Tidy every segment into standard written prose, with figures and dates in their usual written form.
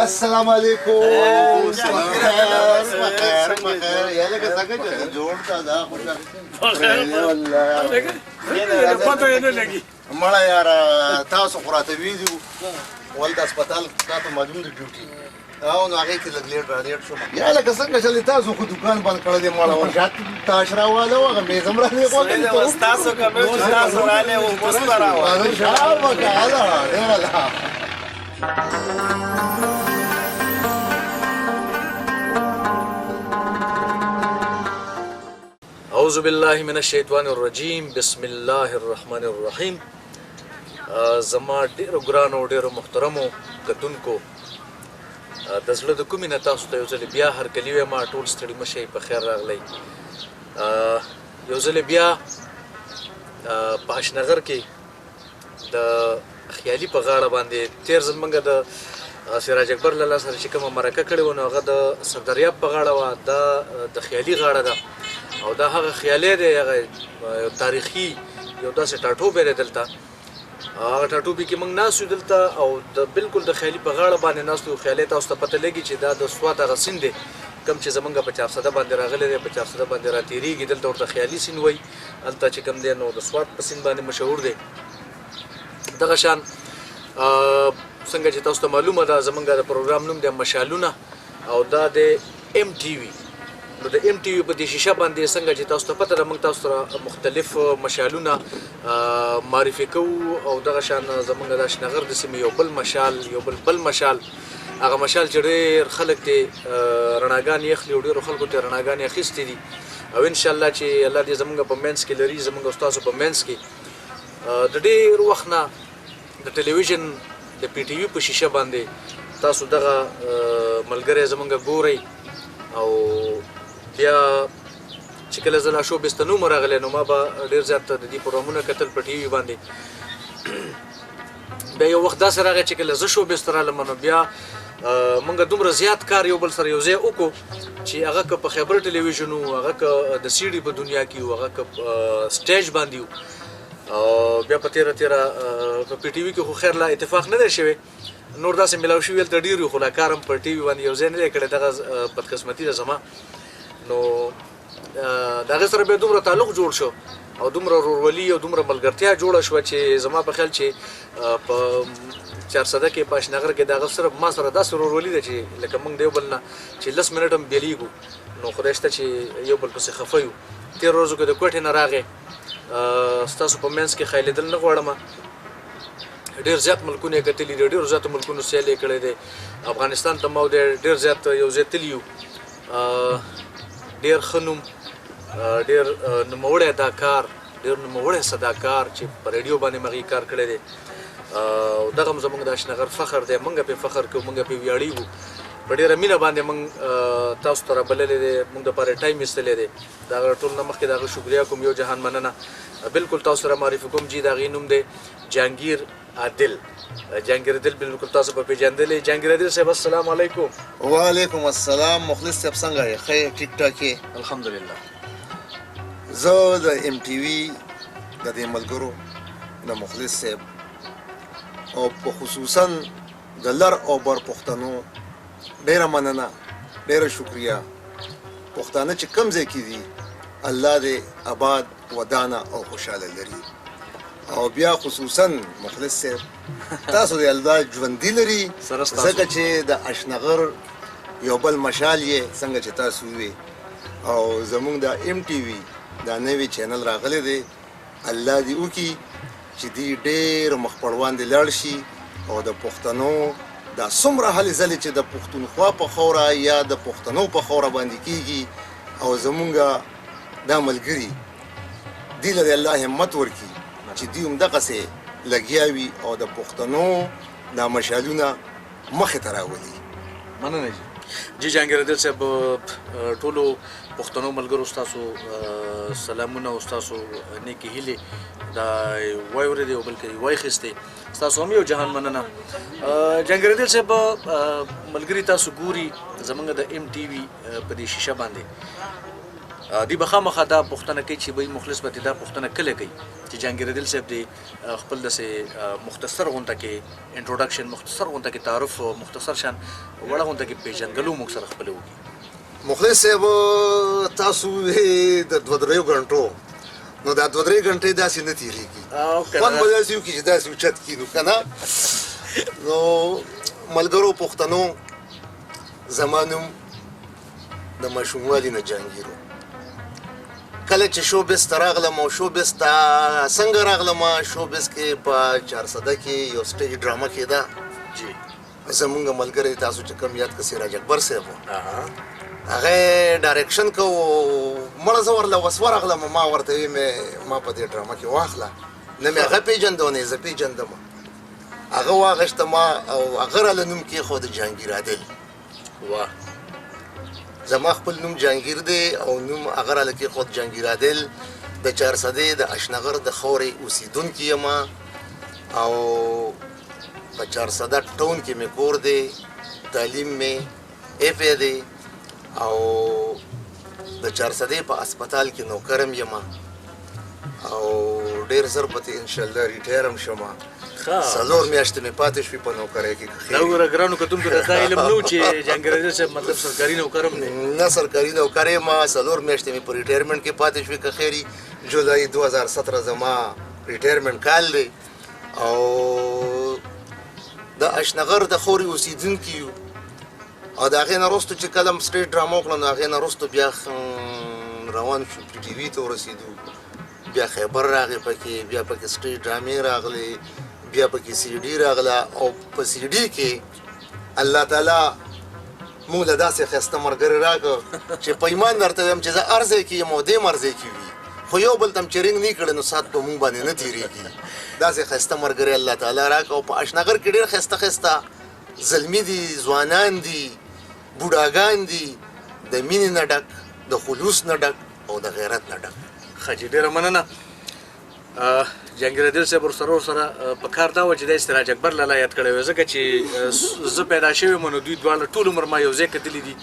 السلام علیکم. خیر خیر، یا لکه څنګه چې جوړ تا دا خوشاله والله، پته یې نه لګي. مړه یار، تاسو خو راته ویلي وو ول د هسپتال تاته معلوم دی ډیوټي او نو هغې کې لږ late را late شوم. یا لکه څنګه چې تاسو خو دکان بند کړی دی، مړه ورشات تاش راواله، هغه مېز هم رانیې. تاسو کوم چې تاسو رااله او مستراوه. شابه کاله ډېره لا. اعوذ بالله من الشیطان الرجیم، بسم الله الرحمن الرحیم. زما ډیرو ګرانو، ډیرو محترمو کتونکو، د زړه د کومې نه تاسو ته یو ځل بیا هرکلی وایم. ټول ستړي مه شئ، په خیر راغلی. یو ځل بیا په اشنغر کې د خیالي په غاړه باندې. تیر ځل موږ د سراج اکبر لالا سره چې کومه مرکه کړې وه، نو هغه د سردریاب په غاړه وه. دا د خیالي غاړه ده او دا هغه خیالی دی، هغه یو تاریخي یو داسې ټاټوبی دی. دلته هغه ټاټوبي کې موږ ناست یو دلته او د بالکل د خیالي په غاړه باندې ناست یو. خیالی تاسو ته پته لګي چې دا د سوات هغه سیند دی کوم چې زمونږ په چارسده باندې راغلی دی، په چارسده باندې راتېرېږي. دلته ورته خیالي سیند وایي، هلته چې کوم دی نو د سوات په سیند باندې مشهور دی. دغه شان څنګه چې تاسو ته معلومه ده، زمونږ د پروګرام نوم دی مشالونه او دا د ایم ټي وي. نو د ایم ټي وي په دې شیشه باندې څنګه چې تاسو ته پته ده، موږ تاسو سره مختلف مشالونه معرفي کوو او دغه شان زمونږ د اشنغر د سیمې یو بل مشال، یو بل بل مشال، هغه مشال چې ډېر خلک ته رڼاګانې اخلي او ډېرو خلکو ته رڼاګانې اخیستې دي او انشاءالله چې الله دې زمونږ په منځ کې لري، زمونږ او ستاسو په منځ کې د ډېر وخت نه د ټلویزیون د پی ټي وي په شیشه باندې تاسو دغه ملګری زمونږ ګورئ. او بیا چې کله زه لا showbiz ته نه وم راغلی، نو ما به ډېر زیات د دې پروګرامونه کتل په ټي وي باندې. بیا یو وخت داسې راغی چې کله زه showbiz ته رالم، نو بیا مونږ دومره زیات کار یو بل سره یو ځای وکړو چې هغه که په خیبر ټلویزیون وو، هغه که د سیډي په دنیا کې وو، هغه که stage باندې وو او بیا په تیره تیره په پی ټي وي کې. خو خیر لا اتفاق نه دی شوی، نور داسې ملاو شوي هلته ډېر یو، خو لا کار هم په ټي وي باندې یو ځای نه دی کړی. دغه بدقسمتي ده زما. نو د هغې سره بیا دومره تعلق جوړ شو او دومره ورورولي او دومره ملګرتیا جوړه شوه چې زما په خیال چې په چارسده کې، په اشنغر کې د هغه صرف ما سره داسې ورورولي ده چې لکه موږ د یو بل نه چې 10 منټه هم بېلېږو، نو خدای شته چې یو بل پسې خفه یو. تېرو ورځو کې د کوټې نه راغی، ستاسو په منځ کې خیالېدل نه غواړم. ډېر زیات ملکونه یې کتلي دي، ډېرو زیاتو ملکونو سیل یې کړی دی. افغانستان ته ما دی ډېر زیات یو ځای تللي یو. ډېر ښه نوم، ډېر نوموړی اداکار، ډېر نوموړی صداکار چې په ریډیو باندې مغي کار کړی دی او دغه هم زمونږ د اشنغر فخر دی. مونږ پرې فخر کوو، مونږ پرې ویاړېږو. په ډېره مینه باندې مونږ تاسو ته رابللی دی، مونږ دپاره time ایستلی دی. د هغه ټول نه مخکې د هغه شکریه کوم، یو جهان مننه. بالکل تاسو سره معرفي کوم جی، د هغې نوم دی جهانګیر عادل. جهانګیر عادل بالکل تاسو په پیژندلې. جهانګیر عادل صاحب، السلام علیکم. وعلیکم السلام مخلص صاحب، څنګه یې؟ ښه یې؟ ټیک ټاک یې؟ الحمدلله. زه د ایم ټي وي د دې ملګرو، د مخلص صاحب او په خصوصا د لر او بر پښتنو ډیره مننه، ډیره شکریه. پښتانه چې کم ځای کې دي، الله دې آباد، ودانه او خوشحاله لري. او بیا خصوصا مخلص صاحب، تاسو دې الله ژوندي لري، ځکه چې د اشنغر یو بل مشال یې، څنګه چې تاسو وی. او زمونږ د ایم ټي وي دا نوی چینل راغلی دی، الله دې وکړي چې دی ډېر مخ په وړاندې لاړ شي او د پښتنو دا څومره هلې ځلې چې د پښتونخوا په خاوره یا د پښتنو په خاوره باندې کیږي او زمونږ دا ملګري دی له الله همت ورکړي چې دوی هم دغسې لګیا وي او د پښتنو دا مشالونه مخې ته راولي. مننه جی. جی جهانګیر عادل صاحب، ټولو پښتنو ملګرو ستاسو سلامونه او ستاسو نیکې هیلې دا واورېدې او بلکې وایخیستې. ستاسو هم یو جهان مننه. جهانګیر عادل صاحب، ملګري تاسو ګوري زمونږ د ایم ټي وي په دې شیشه باندې. دی به خامخا دا پوښتنه کوي چې به مخلص به دا پوښتنه کله کوي چې جهانګیر عادل صاحب دی خپل داسې مختصر غونډه کې انټروډکشن، مختصر غونډه کې تعارف، مختصر شان وړه غونډه کې پیژندګلو موږ سره خپل وکړي. مخلص صاحب، تاسو د 2-3 غنټو، نو دا 2-3 غنټې داسې نه تېرېږي، خوند به داسې وکړي چې داسې اوچت کړي. نو که نه، نو ملګرو پښتنو، زما نوم د ماشوموالي نه جهانګیر و. کله چې شوبز ته راغلم، او شوبز ته څنګه راغلم، شوبز کې په چارسده کې یو سټیج ډرامه کېده. زمونږ ملګری تاسو چې کوم یاد کړه، سراج اکبر صاحب و، هغه direction کوو. مړه زه ورله وس ورغلم، ما ورته ویې مې ما په دې ډرامه کې واخله. نه مې هغه پېژنده او نه یې زه پېژندم. هغه واغېسته ما او هغه راله نوم کېښود جهانګیر عادل. واه. زما خپل نوم جهانګیر دی او نوم هغه راله کېښود جهانګیر عادل. د چارسدې د اشنغر د خاورې اوسېدونکی یم او په چارسده ټاون کې مې کور دی. تعلیم مې اف ای دی او د چارسدې په هسپتال کې نوکر هم یم او ډېر زر به ترې انشاءالله retire هم شم. 4 میاشتې مې پاتې شوې په نوکرۍ کې. دا وګوره ګرانو کتونکو ته دا علم نه و چې جهانګیر عادل صاحب مطلب سرکاري نوکر هم دی. نه، سرکاري نوکر یم، 4 میاشتې مې په retirement کې پاتې شوې. که خیر جولای 2017 زما retirement کال دی او د اشنغر د خاورې اوسېدونکي یو. او د هغې نه وروسته چې کله هم سټیج ډرامه وکړه، نو هغې نه وروسته بیا روان شو، پي ټي وي ته ورسېدو، بیا خیبر راغی پکې، بیا پکې سټیج ډرامې راغلې، بیا پکې سي ډي راغله. او په سي ډي کې الله تعالی موږ له داسې ښایسته ملګري راکړ چې په ایمان درته وایم چې زه هر ځای کې یم او دې هم هر ځای کې وي، خو یو بل ته هم چې رینګ نه کړي نو ساعت په موږ باندې نه تېرېږي. داسې ښایسته ملګری الله تعالی راکړ. او په اشنغر کې ډېر ښایسته ښایسته زلمي دي، ځوانان دي، بوډاګان دي، د مینې نه ډک، د خلوص نه ډک او د غیرت نه ډک. ښه جي، ډېره مننه جهانګیر عادل صاحب. ورسره په کار دا وه چې د سراج اکبر لالا یاد کړی وی، ځکه چې زه پیدا شوی یم نو دوی دواړه ټول عمر ما یو ځای کتلي دي.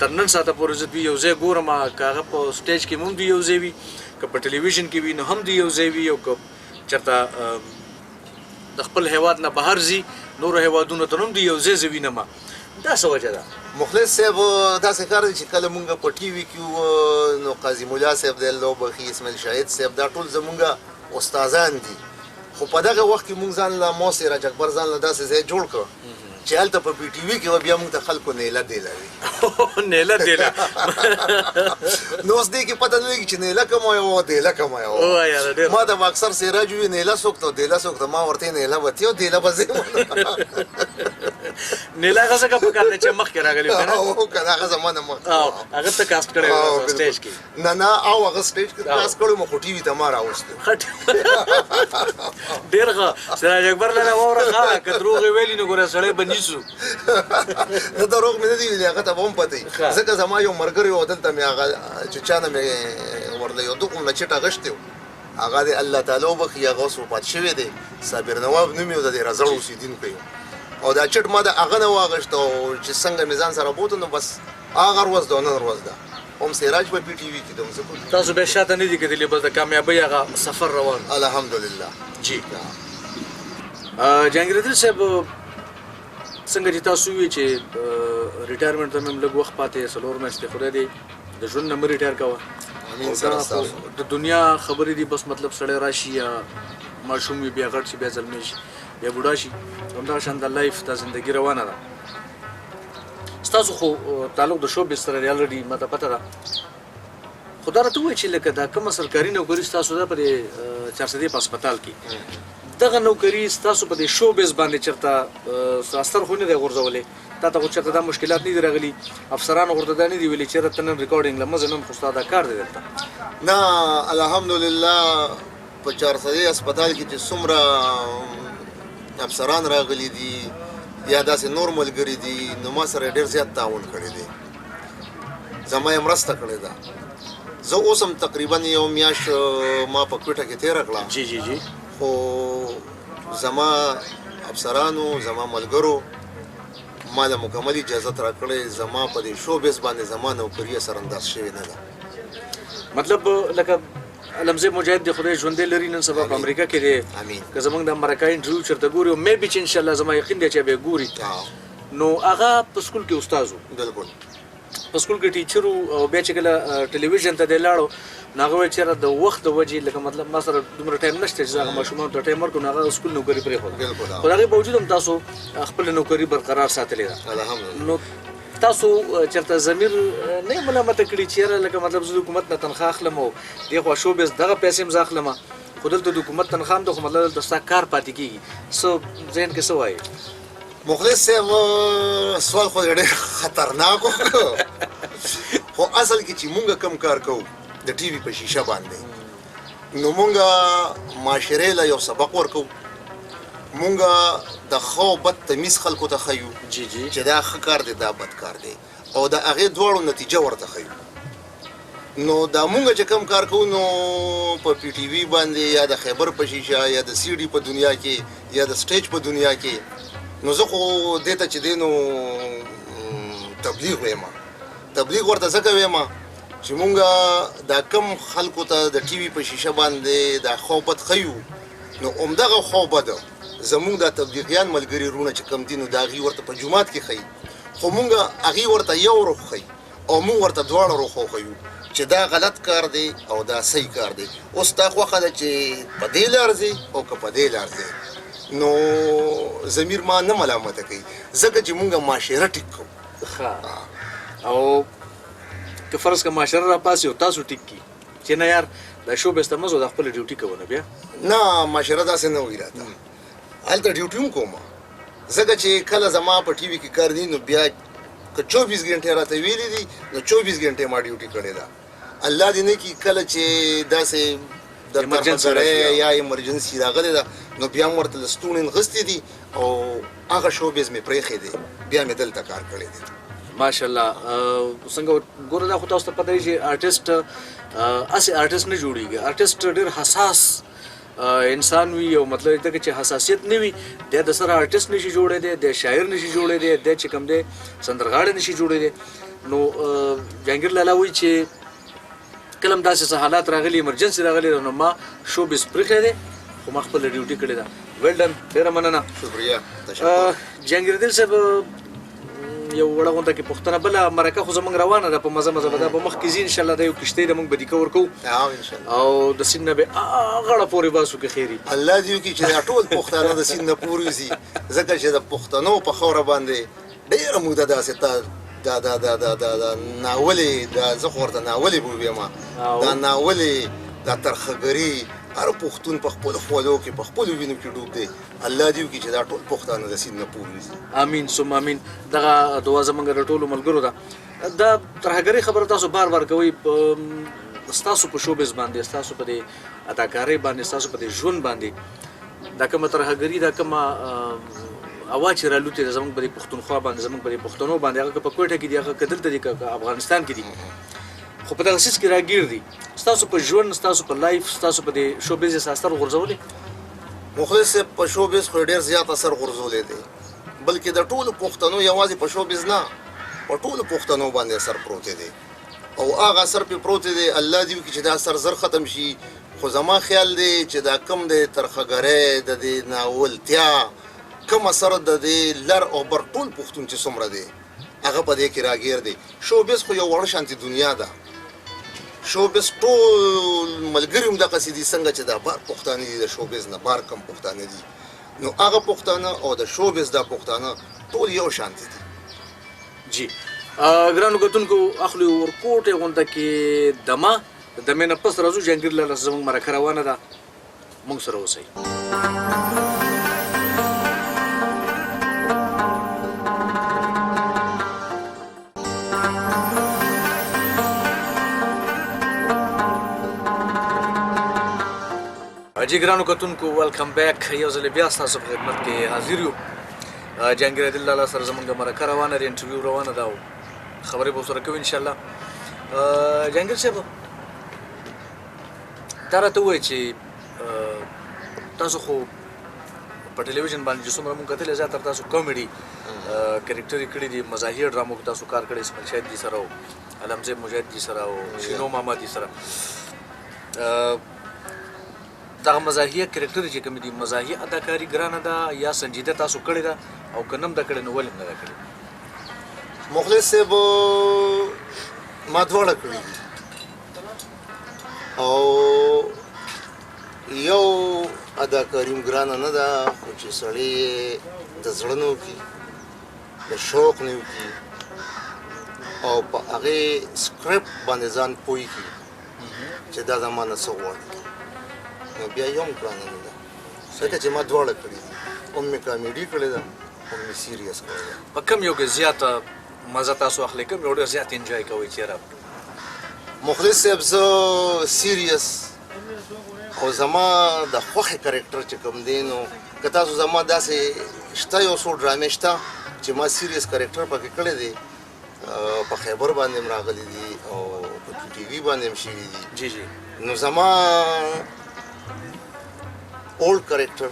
تر نن ساعته پورې زه دوی یو ځای ګورم، که هغه په سټیج کې هم دوی یو ځای وي، که په ټلویزیون کې وي نو هم دوی یو ځای وي، او که چېرته د خپل هیواد نه بهر ځي نورو هیوادونو ته هم دوی یو ځای زه وینم. دا څه وجه ده؟ مخلص صاحب، داسې کار دی چې کله مونږ په ټي وي کې وو نو قاضي مولا صاحب دی الله وبخښي، اسماعیل شاهد صاحب، دا ټول زمونږ استادان دي. خو په دغه وخت کې مونږ ځان له مو سراج اکبر ځان له داسې ځای جوړ کړ چې هلته په پي ټي وي کې به بیا مونږ ته خلکو نیله دیله وي. نیله دیله. نو اوس دې کې پته نه لګي چې نیله کومه یوه وه، دیله کومه یوه وه. ما ته به اکثر سراج وي نیله څوک ته، دیله څوک ته، ما ورته نیله به تې او دیله به زه یم. نیله هغه ځکه پکار دی چې مخکې راغلی که نه؟ هو که نه، هغه زما نه مخکې. هغه ته cast کړی و سټیج کې؟ نه نه، او هغه سټیج کې cast کړی و، خو ټي وي ته ما راوستی. ډېر ښه سراج اکبر لالا، واوره ښه، که دروغ یې ویلي نو ګوره سړی به نیسو. نه، دروغ مې نه دي ویلي، هغه ته به هم پته وي، ځکه زما یو ملګری و دلته مې هغه چې چا نه مې ورله یو دغومره چټ اخیستی و، هغه دی الله تعالی وبخښي، هغه اوس وفات شوی دی، صابر نواب نوم یې و، د دې رزړ اوسېدونکی و. او دا چټ ما د هغه نه واغېست او چې څنګه مې ځان سره بوته نو بس هغه ورځ ده او نن ورځ ده هم سراج په پي ټي وي کې ده، هم زه په پي ټي وي. تاسو بیا شاته نه دي کتلي، بس د کامیابۍ هغه سفر روان. الحمدلله. جی جهانګیر عادل صاحب، څنګه چې تاسو وویل چې retirement ته مې هم لږ وخت پاتې، 4 میاشتې، خدای دې د ژوند نه مه retire کوه. امین. سره ستاسو. د دنیا خبرې دي، بس مطلب سړی راشي یا ماشوم وي، بیا غټ شي، بیا زلمی شي، بیا بوډا شي، همدغه شان د life د زندګي روانه ده. ستاسو خو تعلق د showbiz سره دی already، ما ته پته ده، خو دا راته ووایه چې لکه دا کومه سرکاري نوکري ستاسو ده په دې چارسدې په هسپتال کې، دغه نوکري ستاسو په دې showbiz باندې چېرته اثر خو نه دی غورځولی؟ تا ته خو چېرته دا مشکلات نه دي راغلي؟ افسرانو ورته دا نه دي ویلي چېرته ته نن recording له مه ځه، نن خو ستا دا کار دی دلته؟ نه، الحمدلله په چارسدې هسپتال کې چې څومره افسران راغلي دي یا داسې نور ملګري دي نو ما سره ډېر زیات تعاون کړی دی، زما یې مرسته کړې ده. زه اوس هم تقریبا یو میاشت ما په کوټه کې تېره کړه. جی جی جی. خو زما افسرانو، زما ملګرو ما له مکمل اجازت راکړې، زما په دې showbiz باندې زما نوکري اثر انداز شوې نه ده. مطلب لکه علمزیب مجاهد د خدای ژوندی لري، نن سبا په امریکا کې دی. که زمونږ د مرکه انټرویو چېرته ګوري، او مې بي چې انشاءالله زما یقین دی چې به یې ګوري، نو هغه په سکول کې استاد و. بالکل، په سکول کې ټیچر و. او بیا چې کله ټلویزیون ته دی لاړو، نو هغه ویل چېرې د وخت د وجې لکه مطلب ما سره دومره ټایم نشته چې زه هغه ماشومانو ته ټایم ورکړم، نو هغه سکول نوکري پرېښوده. خو د هغې باوجود هم تاسو خپله نوکري برقرار ساتلې ده. الحمدلله. نو تاسو چېرته ضمیر نه یې ملامته کړي چې یاره لکه مطلب زه د حکومت نه تنخوا اخلم او دې خوا شوبز دغه پیسې هم زه اخلم، خو دلته د حکومت تنخوا هم ده، خو مطلب دلته ستا کار پاتې کېږي، څه ذهن کې څه وایې؟ مخلص صاحب، سوال خو ډېر خطرناک و، خو اصل کې چې مونږ کوم کار کوو د ټي وي په شیشه باندې، نو مونږ معاشرې له یو سبق ورکوو، مونږ د ښه او بد تمیز خلکو ته ښیو. جی جی. چې دا ښه کار دی، دا بد کار دی، او د هغې دواړو نتیجه ورته ښیو. نو دا مونږ چې کوم کار کوو نو په پي ټي وي باندې یا د خیبر په شیشه یا د سي ډي په دنیا کې یا د سټیج په دنیا کې، نو زه خو دې ته چې دی نو تبلیغ وایم. تبلیغ ورته ځکه وایم چې مونږ دا کم خلکو ته د ټي وي په شیشه باندې دا ښه او بد ښیو، نو همدغه ښه او بد زمونږ دا تبلیغیان ملګري وروڼه چې کوم دي، نو د هغوی ورته په جومات کې ښیي، خو مونږ هغوی ورته یو رخ ښیي او مونږ ورته دواړه رخ وښیو چې دا غلط کار دی او دا صحیح کار دی. اوس تا خوښه ده چې په دې لار ځې او که په دې لار ځې، نو ضمیر ما نه ملامته کوي، ځکه چې مونږ معاشره ټیک کوو. ښه، او که فرض که معاشره را پاسي او تاسو ټیک کړي چې نه یار دا شوبز ته مه ځو، دا خپله ډیوټي کوه، نو بیا؟ نه، معاشره داسې نه وایي راته، هلته ډیوټي هم کوم، ځکه چې کله زما په ټي وي کې کار دی، نو بیا که 24 ګنټې راته ویلي دي، نو 24 ګنټې ما ډیوټي کړې ده. الله دې نه کړي کله چې داسې د ایمرجنسي ترهګرۍ راشي، یا ایمرجنسي راغلې ده، نو بیا هم ورته لستوڼې نغښتې دي او هغه شوبز مې پرېښی دی، بیا مې دلته کار کړی دی. ماشاءالله. څنګه ګوره، دا خو تاسو ته پته دی چې آرټسټ هسې آرټسټ نه جوړېږي، آرټسټ ډېر حساس انسان وي، او مطلب دا چې حساسیت نه وي دی د سره آرټسټ نشي جوړېدی، دی شاعر نشي جوړېدی، دی چې کوم دی سندرغاړی نشي جوړېدی. نو جهانګیر لالا وایي چې کله هم داسې څه حالات راغلي، ایمرجنسي راغلي، نو ما شوبز پرېښی دی، خو ما خپله ډیوټي کړې ده. ویل ډن، ډېره مننه. شکریه، تشکر. جهانګیر دل صاحب، یو وړه غونډه کې پوښتنه، بله مرکه خو زمونږ روانه ده په مزه مزه به دا په مخ کې ځي انشاءالله. دا یو کښتۍ ده، مونږ به دې کور کوو انشاءالله، او د سیند نه به غاړه پورې باسو که خیر وي. الله دې وکړي چې دا ټول پښتانه د سیند نه پورې وځي، ځکه چې د پښتنو په خاوره باندې ډېره موده داسې تا دا دا دا دا دا دا ناولې، دا زه خو ورته ناولې به ووایم، دا ناولې دا ترخګري هر پښتون په خپلو خولو کې په خپلو وینو کې ډوب دی. الله دې وکړي چې دا ټول پښتانه د سیند نه پورې وځي. امین ثم امین. دغه دعا زمونږ د ټولو ملګرو ده. دا ترهګرۍ خبره تاسو بار بار کوئ، ستاسو په شوبز باندې، ستاسو په دې اداکارۍ باندې، ستاسو په دې ژوند باندې دا کومه ترهګري، دا کومه هوا چې رالوتې ده زمونږ په دې پښتونخوا باندې، زمونږ په دې پښتنو باندې، هغه که په کوټه کې دي، هغه که دلته دي، که افغانستان کې دي، خو په دغه څیز کې راګیر دي، ستاسو په ژوند، ستاسو په لایف، ستاسو په دې شوبز یې څه اثر غورځولی؟ مخلص صاحب، په شوبز خو یې ډېر زیات اثر غورځولی دی، بلکې د ټولو پښتنو یوازې په شوبز نه، په ټولو پښتنو باندې اثر پروت دی، او هغه اثر پرې پروت دی. الله دې وکړي چې دا اثر زر ختم شي، خو زما خیال دی چې دا کم دی ترخګرۍ د دې ناولتیا کم اثر د دې لر او بر ټول پښتون چې څومره دی هغه په دې کې راګیر دی. شوبز خو یو وړه شانتې دنیا ده، شوبز ټول ملګري هم دغسې دي څنګه چې دا بار پښتانه دي، د شوبز نه بار کم پښتانه دي، نو هغه پښتانه او د شوبز دا پښتانه ټول یو شانتې دي. جی ګرانو کتونکو، اخلو ورکوټې غونډه کې دمه، د دمې نه پس راځو. جهانګیر لالا سره زموږ مرکه روانه ده، موږ سره اوسئ. جی ګرانو کتونکو، ویلکم بیک. یو ځل بیا ستاسو په خدمت کې حاضر یو. جهانګیر عادل لالا سره زمونږ مرکه روانه ده، انټرویو روانه ده او خبرې به سره کوو انشاءالله. جهانګیر صاحب، دا راته ووایه چې تاسو خو په ټلویزیون باندې چې څومره مونږ کتلی، زیاتره تاسو کامیډي کرکټر یې کړي دي، مزاحیه ډرامو کې تاسو کار کړی، اسماعیل شاهد دي سره او علمزیب مجاهد جی سره او شینو ماما جی سره. دغه مزاحیه کرکټر چې کوم دي، مزاحیه اداکاري ګرانه ده یا سنجیده تاسو کړې ده، او که نم ده کړې نو ولې نه ده کړې؟ مخلص صاحب، ما دواړه کړي دي، او یو اداکاري هم ګرانه نه ده، خو چې سړی د زړه نه وکړي، د شوق نه وکړي، او په هغې سکرپټ باندې ځان پوه کړي چې دا زما نه څه غواړي، نو بیا یو هم ګرانه نه ده. ځکه چې ما دواړه کړي دي، هم مې کامیډي کړې ده، هم مې سیریس کړې ده. په کوم یو کې زیاته مزه تاسو اخلئ، کوم یو ډېر زیات انجوای کوئ چې یاره؟ مخلص صاحب، زه سیریس او زما د خوښې کرکټر چې کوم دی، نو که تاسو زما داسې شته یو څو ډرامې شته چې ما سیریس کرکټر پکې کړی دی، په خیبر باندې هم راغلي دي او په پي ټي وي باندې هم شوي دي. جی جی. نو زما اولډ کرکټر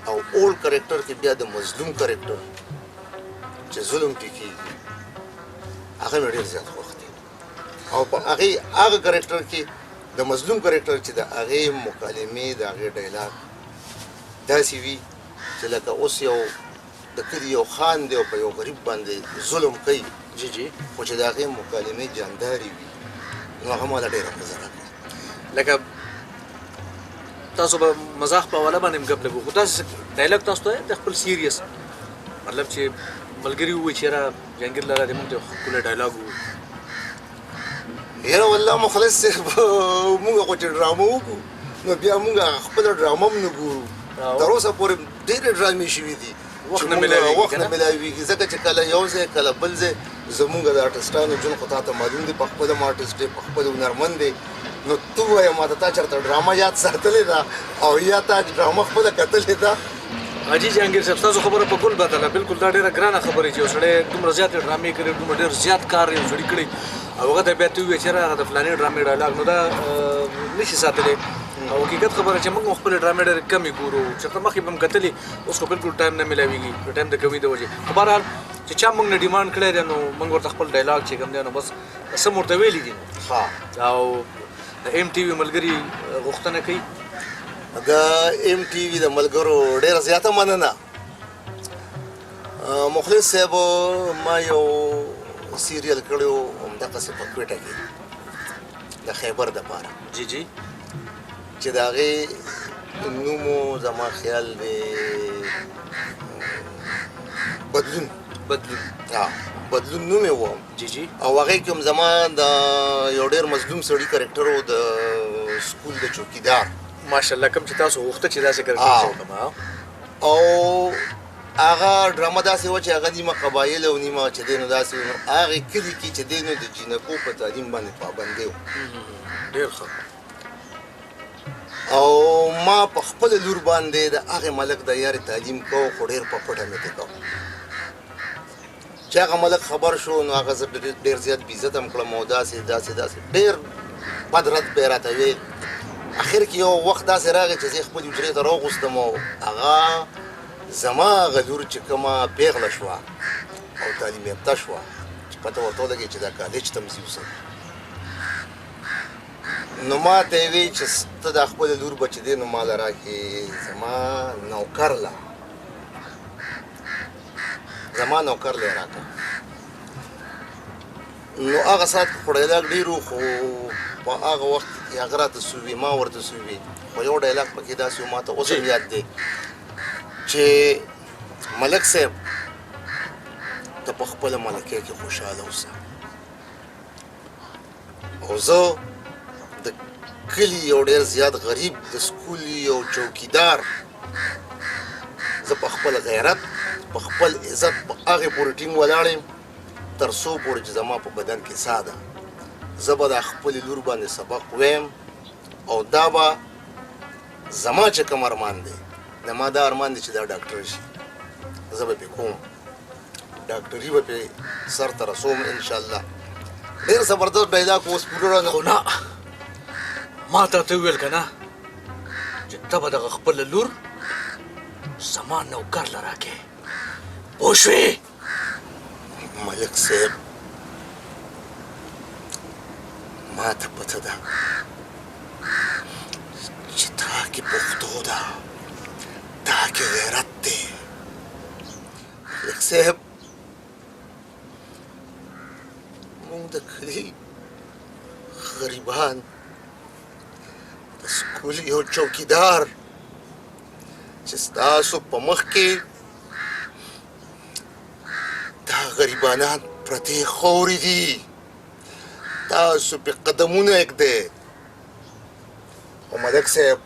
او اولډ کرکټر کې بیا د مظلوم کرکټر چې ظلم پې کېږي، هغه مې ډېر زیات خوښ دی. او په هغې هغه کرکټر کې د مظلوم کرکټر چې د هغې مکالمې، د هغې ډایلاګ داسې وي چې لکه اوس یو د کلي یو خان دی او په یو غریب باندې ظلم کوي، جی جی، خو چې د هغې مکالمې جاندارې وي، نو هغه ماله ډېره مزه راکوي. لکه تاسو به مزاح په حواله باندې هم ګپ لګو، خو داسې ډایلاګ تاسو ته د خپل سیریس مطلب چې ملګري ووایي چې یاره جهانګیر لالا دې موږ ته ښکلی ډایلاګ ووایي؟ یاره والله مخلص صاحب، موږ خو چې ډرامه وکړو نو بیا موږ خپله ډرامه هم نه ګورو. تر اوسه پورې ډېرې ډرامې شوي دي، وخت نه ملاویږي. وخت نه ملاویږي، ځکه چې کله یو ځای کله بل ځای. زمونږ د آرټسټانو ژوند خو تا ته معلوم دی، په خپله هم آرټسټ دی، په خپله هنرمند دی، نو ته ووایه ما ته، تا چېرته ډرامه یاد ساتلې ده او یا تا ډرامه خپله کتلې ده؟ حاجي جهانګیر صاحب، ستاسو خبره په ګل بدله. بالکل دا ډېره ګرانه خبره چې یو سړی دومره زیاتې ډرامې کړي، دومره ډېر زیات کار یو سړي کړی، او هغه ته بیا ته ووایې چې هغه د فلانې ډرامې ډایلاګ، نو دا نشي ساتلی. او حقیقت خبره چې موږ خپلې ډرامې ډېرې کمې ګورو، چېرته مخکې به هم کتلې، اوس خو بالکل ټایم نه میلاویږي د ټایم د کمي د وجې. خو بهرحال چې چا موږ نه ډیمانډ کړی دی، نو موږ ورته خپل ډایلاګ چې کوم دی نو بس څه مو ورته ویلي دي. او د ایم ټي وي ملګري غوښتنه کوي. د ایم ټي وي د ملګرو ډېره زیاته مننه. مخلص صاحب، ما یو سیریل کړی و همدغسې په کوټه کې د خیبر دپاره. جی جی. چې د هغې نوم زما خیال دی بدلون. بدلون. ها، بدلون نوم یې و. جی جی. او هغې کې هم زما د یو ډېر مظلوم سړي کرکټر و، د سکول د چوکیدار. ماشاءالله، کوم چې تاسو غوښته چې داسې کرکټر وکړم. او هغه ډرامه داسې وه چې هغه نیمه قبایل او نیمه چې دی نو داسې، نو هغې کلي کې چې دی نو د جینکو په تعلیم باندې پابندی و. ډېر ښه. او ما په خپله لور باندې د هغې ملک د یارې تعلیم کوو، خو ډېر په پټه مې ترې کوو. چې هغه ملک خبر شو نو هغه زه ډېر زیات بېعزته هم کړم، او داسې داسې داسې ډېر بد رد به یې راته ویل. اخر کې یو وخت داسې راغی چې زه یې خپلې حجرې ته راوغوستم، او هغه زما هغه لور چې کومه پېغله شوه او تعلیم یافته شوه، چې پته ورته ولګېږي چې دا کالج ته هم ځي اوس، نو ما ته یې ویل چې ته دا خپله لور به چې دی نو ماله راکړې، زما نوکر له، زما نوکر له یې راکړه. نو هغه ساعت خو ډایلاګ ډېر و، خو په هغه وخت کې هغه راته څه ووي، ما ورته څه ووي، خو یو ډایلاګ پکې داسې و، ما ته اوس هم یاد دی، چې ملک صاحب ته په خپله ملکۍ کې خوشحاله اوسه، او زه د کلي یو ډېر زیات غریب د سکول یو چوکیدار، زه په خپل غیرت په خپل عزت په هغې پورې ټینګ ولاړ یم تر څو پورې چې زما په بدن کې ساه ده. زه به د خپلې لور باندې سبق وایم، او دا به زما چې کوم ارمان دی، زما دا ارمان دی چې دا ډاکټر شي، زه به پې کوم، ډاکټري به پې سر ته رسوم انشاءالله. ډېر زبردست ډایلاګ اوس پوره رانه. خو نه، ما ته ته وویل که نه چې ته به دغه خپله لور زما نوکر له راکې، پوه شوې؟ ملک صاحب، ما ته پته ده چې تا کې پښتو ده، تا کې غیرت دی. ملک صاحب، موږ د کلي غریبان، د سکول یو چوکیدار چې ستاسو په مخ کې دا غریبانان پرتې خاورې دي، تاسو په قدمونه ږدئ. او ملک صاحب،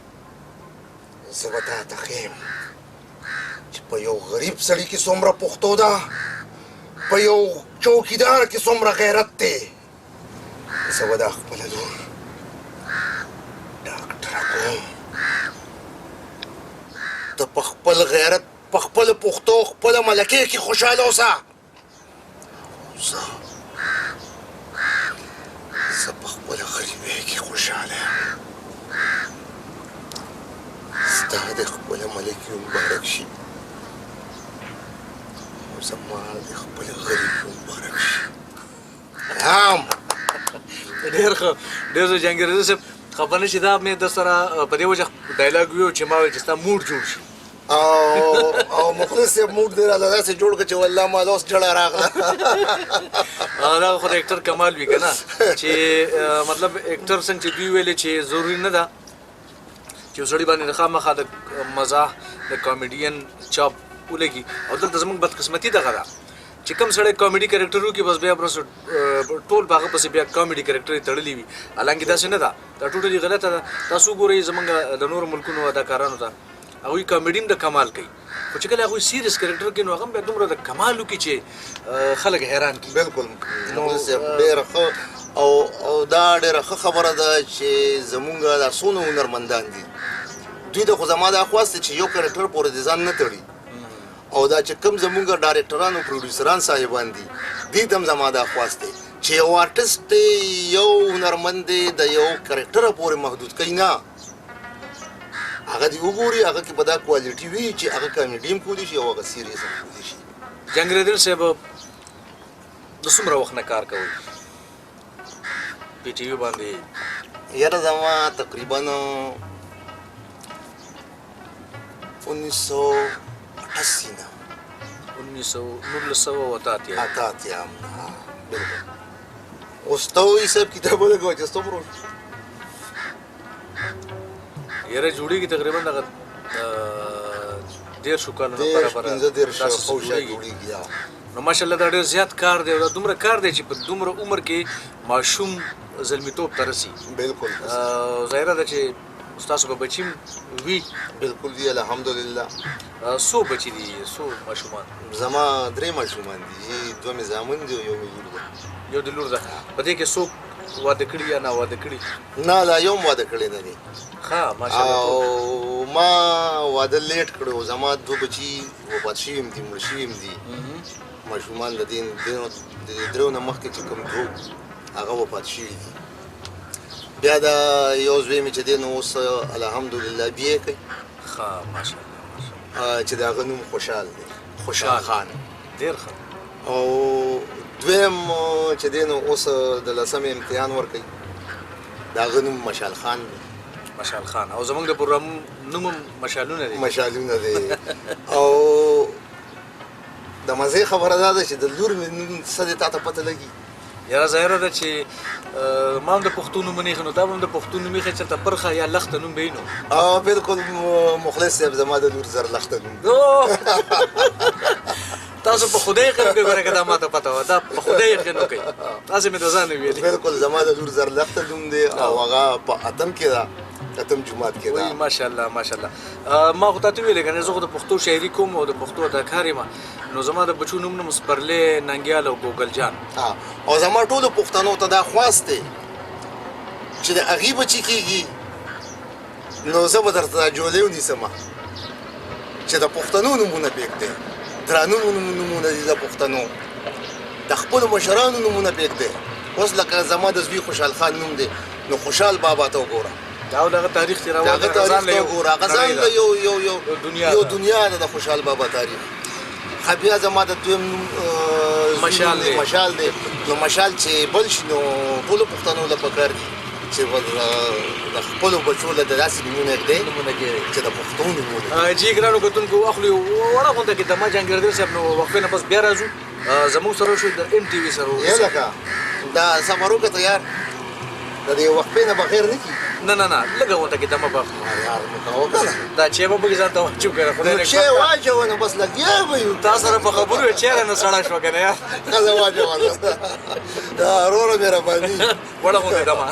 زه به تا ته ښیم چې په یو غریب سړي کې څومره پښتو ده، په یو چوکیدار کې څومره غیرت دی. زه به دا خپله لور ډاکټره کوم. ته په خپل غیرت، په خپله پښتو، خپله ملکې کې خوشحاله اوسه. زه زه په خپله غریبۍ کې خوشحاله یم. ستا د خپله ملکې مبارک شي او زما د خپله غریبي مبارک شي. رام ډېر ښه، ډېر ښه جهانګیر صاحب. خفه نه شي، دا مې در سره په دې وجه ډایلاګ ویو چې ما ویل چې ستا موډ جوړ شي. او مخلص صاحب، موډ دې راله داسې جوړ کړ چې والله ما له اوس ژړا راغله. دا خو د اکټر کمال وي که نه، چې مطلب اکټر څنګه چې دوی ویلې چې ضروري نه ده چې یو سړي باندې د خامخا د مزاح د کامیډین چاپ ولګي. او دلته زموږ بدقسمتي دغه ده چې کوم سړی کامیډي کرکټر وکړي، بس بیا ورسره ټول په هغه پسې بیا کامیډي کرکټر یې تړلی وي. حالانکه داسې نه ده، دا ټوټلي غلطه ده. تاسو وګورئ زموږ د نورو ملکونو اداکارانو ته، هغوی کامیډي هم د کمال کوي، خو چې کله هغوی سیریس کرکټر کوي نو هغه هم بیا دومره د کمال وکړي چې خلک حیران کړي. بالکل مخلص صاحب، ډېره ښه او دا ډېره ښه خبره ده چې زمونږ دا څونه هنرمندان دي، دوی ته خو زما دا خواست دی چې یو کرکټر پورې د ځان نه تړي. او دا چې کوم زمونږ ډایرکټران او پروډیوسران صاحبان دي، دوی ته هم زما دا خواست دی چې یو آرټسټ دی، یو هنرمند دی، د یو کرکټر پورې محدود کوي نه، هغه دې وګوري هغه کې به دا کوالټي وي چې هغه کامیډي هم کولی شي او هغه سیریس هم کولی شي. جهانګیر صاحب، د څومره وخت نه کار کوئ پي ټي وي باندې؟ یاره زما تقریبا 1988 نه. 1988. 88، بالکل. اوس ته حساب کتاب ولګوه چې څومره وشو. یاره جوړېږي تقریبا دغه 30 کالو نه 30 برابره 35 داسې څه خو شا جوړېږي. جوړېږي. نو ماشاءالله دا ډېر زیات کار دی، او دا دومره کار دی چې په دومره عمر کې ماشوم زلمیتوب ته رسي. ظاهره ده چې ستاسو به بچي هم وي. بالکل دی، الحمدلله. څو بچي دي، څو ماشومان؟ زما درې ماشومان دي، دوه مې زامن دي او یو مې لور ده. یو د لور ده. په دې کې څوک واده کړي یا نه واده کړي؟ نه، لا یو هم واده کړی نه دی. ښه، ماشاءالله. او ما واده لیټ کړی، زما دوه بچي وفات شوي هم دي، مړه شوي هم دي. ماشومان د دې دریو نه مخکې چې کوم دوه هغه وفات شوي دي. بیا دا یو زوی مې چې دی نو اوس الحمدلله بي اې کوي. ښه، ماشاءالله ماشاءالله. چې د هغه نوم خوشحال دی. خوشحال خان. ډېر ښه. او دویم چې دی نو اوس د لسمې امتحان ورکوي، د هغه نوم مشال خان دی. مشال خان. او زمونږ د پروګرام نوم هم مشالونه دی. مشالونه دی. او د مزې خبره دا ده چې د لور مې نوم څه دی، تا ته پته لګي؟ یاره ظاهره ده چې ما هم د پښتو نومونه ایښي، نو تا به هم د پښتو نوم ایښی، چېرته پرخه یا لښته نوم به یې نو. بالکل مخلص صاحب، زما د لور زرلښته نوم. تاسو په خدای یقین وکړئ، ګوره که دا ما ته پته وه، دا په خدای یقین وکړئ، تاسو مې د ځانه ویلي. بالکل، زما د لور زرلښته نوم دی او هغه په اتم کې ده، اتم جومات کې ده. وایي ماشاءالله ماشاءالله. ما خو تاته ویلې که نه، زه خو د پښتو شاعري کوم او د پښتو اداکار یم، نو زما د بچو نوم نوم سپرلی، ننګیال او ګوګل جان. او زما ټولو پښتنو ته دا خواست دی چې د هغې بچي کېږي نو زه به درته دا جولۍ ونیسم چې د پښتنو نومونه پرېږدئ، درانه نومونه دي د پښتنو، د خپلو مشرانو نومونه پرېږدئ. اوس لکه زما د زوی خوشحال خان نوم دی، نو خوشحال بابا ته وګوره، دا دغه تاریخ چې راوړل، دغه تاریخ ته وګوره، هغه ځان له یو یو یو دنیا یو دنیا ده د خوشحال بابا تاریخ. ښه، بیا زما د دویم نوم مشال دی. مشال دی. نو مشال چې بل شي نو ټولو پښتنو له پکار دي چې د خپلو بچو له داسې نومونه ږدي چې د پښتو نومونه. جی ګرانو کتونکو واخلو وړه غونډه کې دمه جهانګیر عادل صاحب، نو وقفې نه پس بیا راځو. زموږ سره شو د ایم ټي وي سره. یې لکه دا سفر وکړه یار، د دې وقفې نه بغیر نه کېږي. نه نه نه، لږه غونډه کې دمه به اخلو. یار نو که وکړه دا چای به پکې ځان ته واچو که نه، خدای نو چای واچوه نو بس لګیا به یو. تا سره په خبرو یې چای رانه سړه شوه که نه یار؟ ښځه واچوه دا وروره مهرباني. وړه غونډه دمه.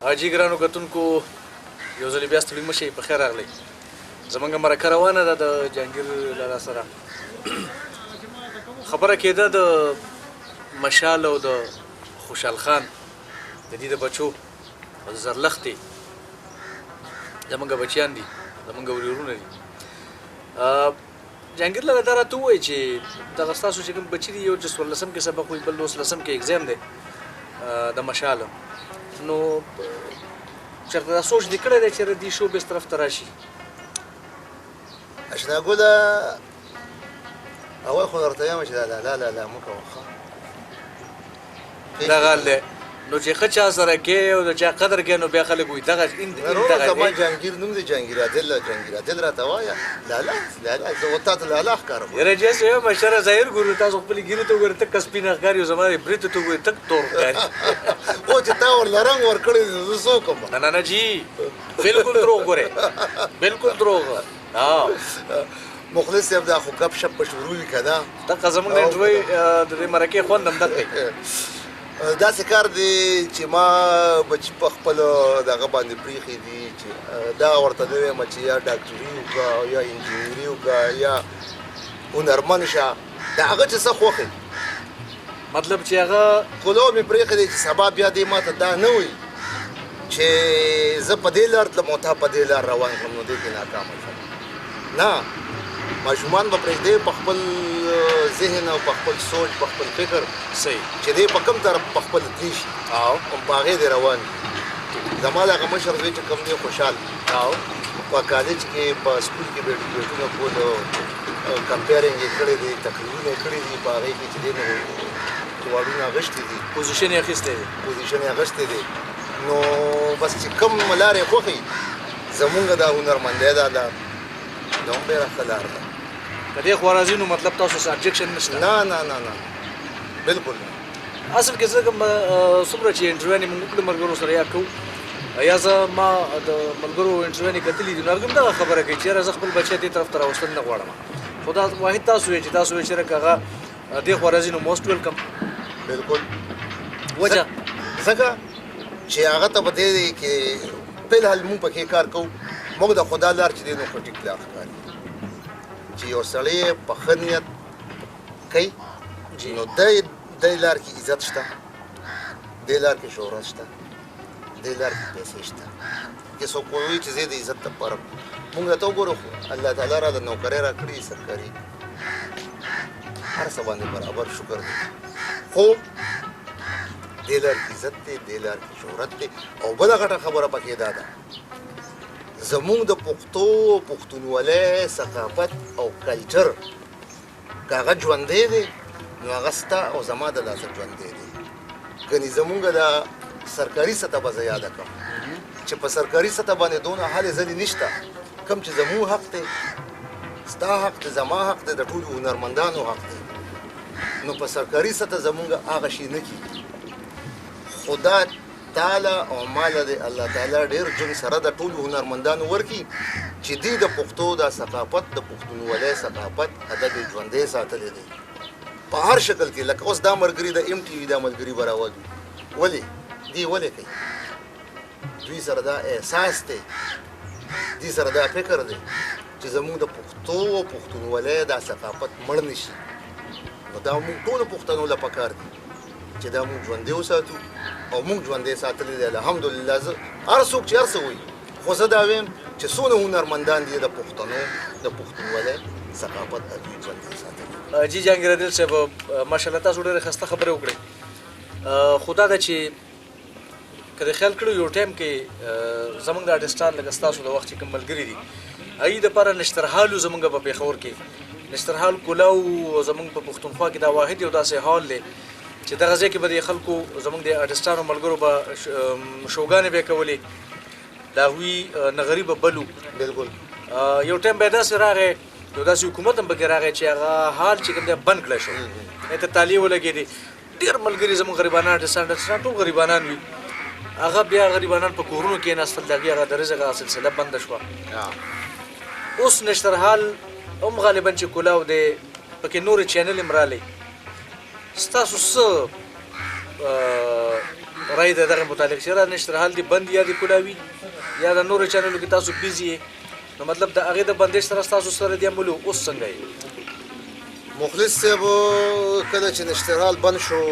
حاجي ګرانو کتونکو یو ځل بیا ستړي مه شئ، په خیر راغلئ. زمونږ مرکه روانه ده د جهانګیر لالا سره. خبره کېده د مشال او د خوشحال خان د دې د بچو او د زرلښتې، زمونږ بچیان دي، زمونږ ورورونه دي. جهانګیر لالا دا راته ووایي چې دغه ستاسو چې کوم بچي دي، یو چې څوارلسم کې سبق وایي، بل اوولسم کې اګزام دی د مشال، نو چېرته دا سوچ دې کړی دی چې دې شوبې طرف ته راشي؟ اشنا ګله، اول خو درته وایم چې دا لالا لالا مه کوه، ښه دغه حال دی. نو چې ښه چا سره کې او د چا قدر کې، نو بیا خلک وایي دغه وروره زما جهانګیر نوم دی، جهانګیر عادل، جهانګیر عادل راته وایه. لالا لالا زه و تا ته لالا ښکارم. یاره چې هسې وایم مشره ظاهر ګورو، تاسو خپلې ږیرې ته وګورئ تک سپینه ښکاري، او زما دې برېتو ته وګورئ تک تور ښکاري. او چې تا ورله رنګ ورکړی دی زه څه وکړم؟ نه نه نه جي، بالکل دروغ ګورې، بالکل دروغ. ها مخلص صاحب دا خو ګپ شپ به شروع وي که نه؟ دقه زموږ د انټرویو د دې مرکې خوند هم دقه دی. داسې کار دی چې ما بچي په خپل دغه باندې پرېښي دي چې دا ورته نه وایم چې یا ډاکټري وکړه یا انجینري وکړه یا هنرمن شه، د هغه چې څه خوښ وي. مطلب چې هغه کلو مې پرېښی دی چې سبا بیا دې ما ته دا نه وایي چې زه په دې لار تلم او تا په دې لار روان کړم، نو دې کې ناکامه شم. نه، ماشومان به پرېږدې په خپل ذهن او په خپل سوچ په خپل فکر صحیح چې دی په کوم طرف په خپل تللی شي او هم په هغې دی روان دي. زما دغه مشر زوی چې کوم دی خوشحال، او په کالج کې په سکول کې به ډیبیټونه کول، کمپیرینګ یې کړی دی، تقریرونه یې کړي دي، په هغې کې چې دی نو ایوارډونه اخیستي دي، پوزیشن یې اخیستی دی، پوزیشن یې اخیستی دی. نو بس چې کوم لارې خوښي زمونږ دا هنرمندی دا لار دا هم ډېره ښه لار ده. که دې خوا راځي نو مطلب تاسو څه ابجیکشن نشته؟ نه نه نه نه بالکل نه. اصل کې زه کوم څومره چې انټرویوانې مونږ وکړې ملګرو سره یا کوو یا زه ما د ملګرو انټرویوانې کتلې دي، نو هغه هم دغه خبره کوي چې یاره زه خپل بچی دې طرف ته راوستل نه غواړم، خو دا واحد تاسو یې چې تاسو یې چېرې که هغه دې خوا راځي نو موسټ ویلکم. بالکل. وجه ځکه چې هغه ته په دې کې فلحال مونږ پکې کار کوو، موږ د خدا لار چې دی نو خو ټیک لار ښکاري چې یو سړی په ښه نیت کوي نو دی لار کې عزت شته، دی لار کې شهرت شته، دی لار کې پیسې شته. که څوک وایي چې زه د عزت لپاره مونږ ته وګورو، خو الله تعالی را د نوکرۍ راکړي سرکاري هر څه باندې برابر شکر دی، خو دې لار کې عزت دی، دې لار کې شهرت دی. او بله غټه خبره پکې دا ده زمونږ د پښتو پښتونولۍ ثقافت او کلچر که هغه ژوندی دی نو هغه ستا او زما د لاسه ژوندی دی. ګنې زمونږ د سرکاري سطح به زه یاده کړم چې په سرکاري سطح باندې دونه هلې ځلې نشته کوم چې زموږ حق دی، ستا حق دی، زما حق دی، د ټولو هنرمندانو حق دی. نو په سرکاري سطح زمونږ هغه شی نه کېږي. خدا تعالی او ماله دی الله تعالی ډېر ژوند سره د ټولو هنرمندانو ورکړي چې دوی د پښتو د ثقافت، د پښتونولۍ ثقافت ادب یې ژوندی ساتلی دی په هر شکل کې. لکه اوس دا ملګري د ایم ټي وي دا ملګري به راولو، ولې دوی ولې کوي؟ دوی سره دا احساس دی، دوی سره دا فکر دی چې زموږ د پښتو او پښتونولۍ دا ثقافت مړ نه شي. نو دا موږ ټولو پښتنو له پکار دي چې دا موږ ژوندی وساتو او موږ ژوندی ساتلی دی الحمدلله. زه هر څوک چې هر څه وایي، خو زه دا وایم چې څونه هنرمندان دي د پښتنو د پښتونولۍ ثقافت هغوی ژوندی ساتلی. جی جهانګیر عادل صاحب، ماشاءالله تاسو ډېرې ښایسته خبرې وکړې. خو دا ده چې که د خیال کړو یو ټایم کې زمونږ د آرټسټان لکه ستاسو د وخت چې کوم ملګري دي هغوی دپاره نشترهال و. زمونږ په پېښور کې نشترهال کولاو زمونږ په پښتونخوا کې دا واحد یو داسې هال دی چې دغه ځای کې به د خلکو زمونږ د آرټسټانو ملګرو به شوګانې به یې کولې، د هغوی نغري به بلو. بالکل یو ټایم به داسې راغی، یو داسې حکومت هم پکې راغی چې هغه حال چې کوم دی بند کړی شو، ته تالې ولګېدې. ډېر ملګري زموږ غریبانان آرټسټان ټول غریبانان وي، هغه بیا غریبانان په کورونو کېناستل، د هغې هغه د رزق هغه سلسله بنده شوه. اوس نشترهال هم غالبا چې کولاو دی پکې نورې چینل هم رالې. ستاسو څه رای ده دغه متعلق چې را نشترهال دې بند یا دې کولاوي یا د نورو چینلو کې تاسو بیزي یې، نو مطلب د هغې د بندش سره ستاسو سره دې عمل اوس څنګه یې؟ مخلص صاحب، کله چې نشترهال بند شو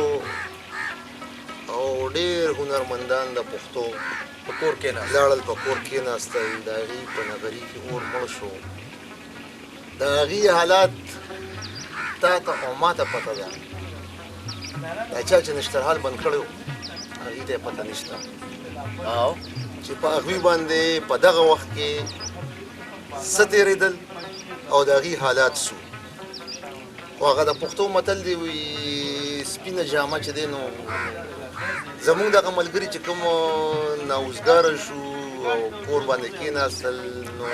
او ډېر هنرمندان د پښتو په کور کېناستل، لاړل په کور کېناستل، د هغې په نغري کې اور مړ شو. د هغې حالات تا ته او ما ته پته ده. دا چا چې نشترهال بند کړی و هغې ته یې پته نشته چې په هغوی باندې په دغه وخت کې څه تېرېدل او د هغې حالات څه. خو هغه د پښتو متل دی وایي سپینه جامه چې دی، نو زمونږ دغه ملګري چې کوم ناوزګاره شو او کور باندې کېناستل، نو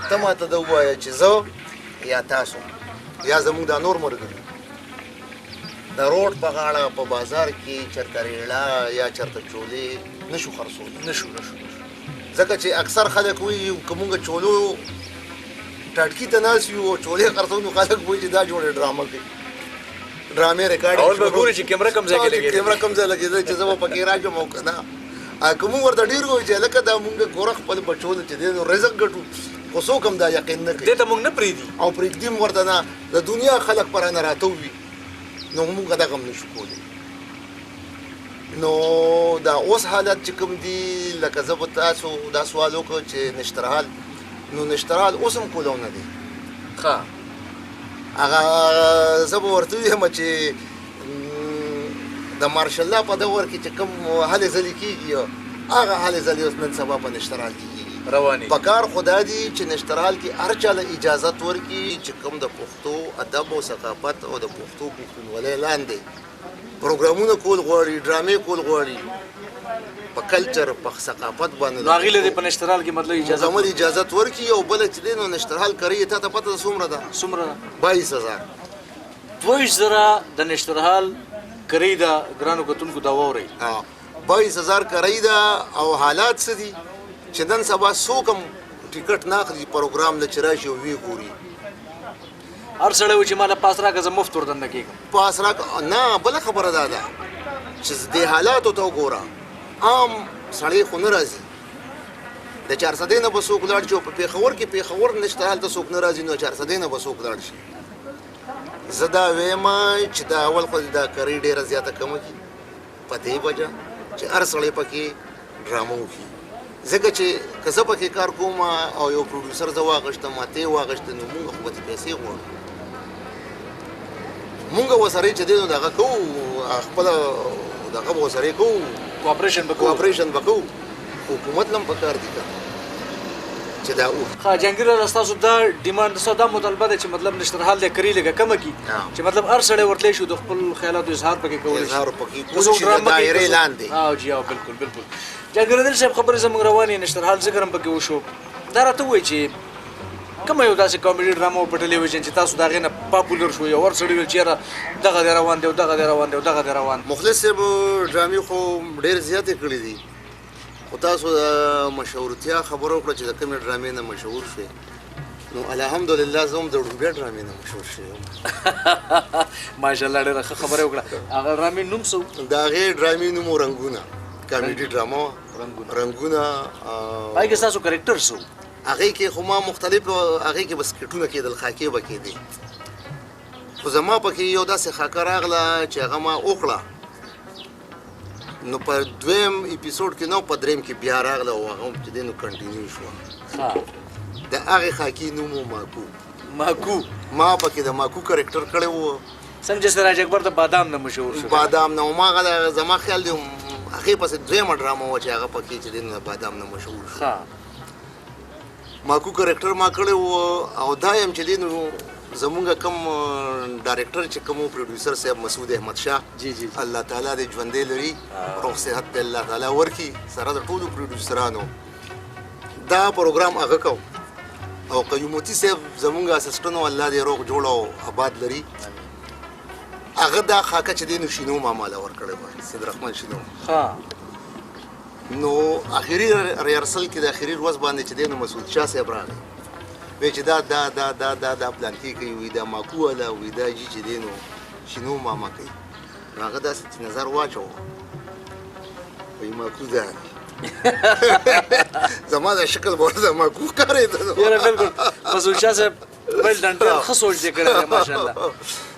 ته ماته دا ووایه چې زه یا تاسو یا زمونږ دا نور ملګري د روډ په غاړه په بازار کې چېرته ریړه یا چېرته چولې نشو خرڅولی. نشو نشو، ځکه چې اکثر خلک وایي که مونږ چولو ټاټکي ته ناست یو او چولې خرڅوو نو خلک وایي چې دا جوړې ډرامه کوي، ډرامې ریکارډ اول به ګوري چې کیمره کوم ځای کې لګېدلې، کیمره کوم ځای لګېدلې چې زه به پکې راشم او که نه. که مونږ ورته ډېر ووایو چې هلکه دا مونږ ګوره خپل بچو له چې دی نو رزق ګټو، خو څوک هم دا یقین نه کوي، دې ته مونږ نه پرېږدي او پرېږدي هم ورته نه. د دنیا خلک پر نه راته وي نو مونږ دغه هم نشو کولی. نو دا اوس حالت چې کوم دي، لکه زه به تاسو دا سوال وکړم چې نشترهال، نو نشترهال اوس هم کولاو نه دی. ښه، هغه زه به ورته ووایم چې د مارشال لا په دور کې چې کوم هلې ځلې کېږي هغه هلې ځلې اوس نن سبا په نشترهال کې کېږي روانې. پکار خو دا دي چې نشترهال کې هر چا له اجازت ورکړي چې کوم د پښتو ادب او ثقافت او د پښتو پښتونولۍ لاندې پروګرامونه کول غواړي، ډرامې کول غواړي، په کلچر په ثقافت باندې نو هغې له دې په نشترهال کې مطلب اجازه مکمل اجازت ورکړي. او بله چې دی نو نشترهال کرۍ تا ته پته ده څومره ده؟ څومره ده؟ 22,000. 22,000 د نشترهال کرۍ ده. ګرانو کتونکو دا واورئ، 22,000 کرۍ ده. او حالات څه دي چې نن سبا څوک هم ټیکټ نه اخلي پروګرام له چې راشي او ویې ګوري. هر سړی وایي چې ما له پاس راکړه زه مفت ور دننه کېږم. پاس راکړه نه. بله خبره دا ده چې دې حالاتو ته وګوره، عام سړی خو نه راځي. د چارسدې نه به څوک لاړ شي او په پېښور کې پېښور نشته هلته څوک نه راځي، نو چارسدې نه به څوک لاړ شي. زه دا وایم چې دا اول خو دا کرۍ ډېره زیاته کمه کړي، په دې وجه چې هر سړی پکې ډرامه وکړي. ځکه چې که زه پکې کار کوم او یو پروډیوسر زه واغښتم، ته یې واغښتې، نو مونږ خو به ترې پیسې غواړو. مونږ ورسره چې دی نو دغه کوو، خپله دغه به ورسره کوو، کوآپریشن به کوو، کوآپریشن به کوو. حکومت له هم پکار دي که نه. چې دا و. ښه جهانګیر لالا، ستاسو دا ډیمانډ، ستاسو دا مطالبه ده چې مطلب نشترحال دی کری لږه کمه کړي چې مطلب هر سړی ورتلی شو د خپل خیالاتو اظهار پکې کولی شي، اظهار پکې کولی شي د دایرې لاندې. او جی او بالکل بالکل. جهانګیر عادل صاحب، خبرې زموږ روانې، نشترحال ذکر هم پکې وشو. دا راته ووایي چې کومه یو داسې کامیډي ډرامه و په ټلویزیون چې تاسو د هغې نه پاپولر شو، یو هر سړي ویل چې یاره دغه دی روان دی او دغه دی روان دی او دغه دی روان؟ مخلص صاحب، ډرامې خو ډېر زیاتې کړې دي، خو تاسو د مشهورتیا خبره وکړه چې د کومې ډرامې نه مشهور شوې، نو الحمدلله زه هم د ړومبۍ ډرامې نه مشهور شوی یم. ماشاءالله، ډېره ښه خبره وکړه. هغه ډرامې نوم څه و؟ د هغې ډرامې نوم و رنګونه، کامیډي ډرامه وه رنګونه. رنګونه. پای کې ستاسو کرکټر څه و؟ هغې کې خو ما مختلف، هغې کې به سکټونه کېدل، خاکې به کېدې، خو زما پکې یو داسې خاکه راغله چې هغه ما وکړه، نو په دویم اپیسوډ کې نه، په دریم کې بیا راغله او هغه هم چې دی نو کنټینیو شوه. د هغې خاکې نوم و ماکو. ماکو. ما پکې د ماکو کرکټر کړی و. څنګه چې سراج اکبر د بادام نه مشهور شو. بادام نه، ما هغه زما خیال دی هغې پسې دویمه ډرامه وه چې هغه پکې چې دی نو د بادام نه مشهور شو. ماکو کرکټر ما کړی و. او دا یم چې دی نو زمونږ کوم ډایرکټر چې کوم پروډوسر صاحب مسعود احمد شاه، جی جی، الله تعالی دې ژوندی لري، روغ صحت دې الله تعالی ورکړي سره د ټولو پروډوسرانو، دا پروګرام هغه کو. او قیوموتی صاحب زمونږ اسسټنټ، الله دې روغ جوړ او آباد لري، هغه دا خاکه چې دی نو شینو ماما له ورکړی وه، سید رحمان شینو. نو اخري ریهرسل کې د اخري ورځ باندې چې دی نو مسعود شاه صاحب راغی، وی چې دا دا دا دا دا دا پلان کې کوي، وی دا ماکو والا، وی دا جی چې دی نو شینو ماما کوي. نو هغه داسې چې نظر واچوه، وایي ماکو دا دی. زما د شکل به ورته ماکو ښکارېده. یاره بالکل، مسعود شاه صاحب ویل ډن، ډېر ښه سوچ دې کړی دی، ماشاءالله.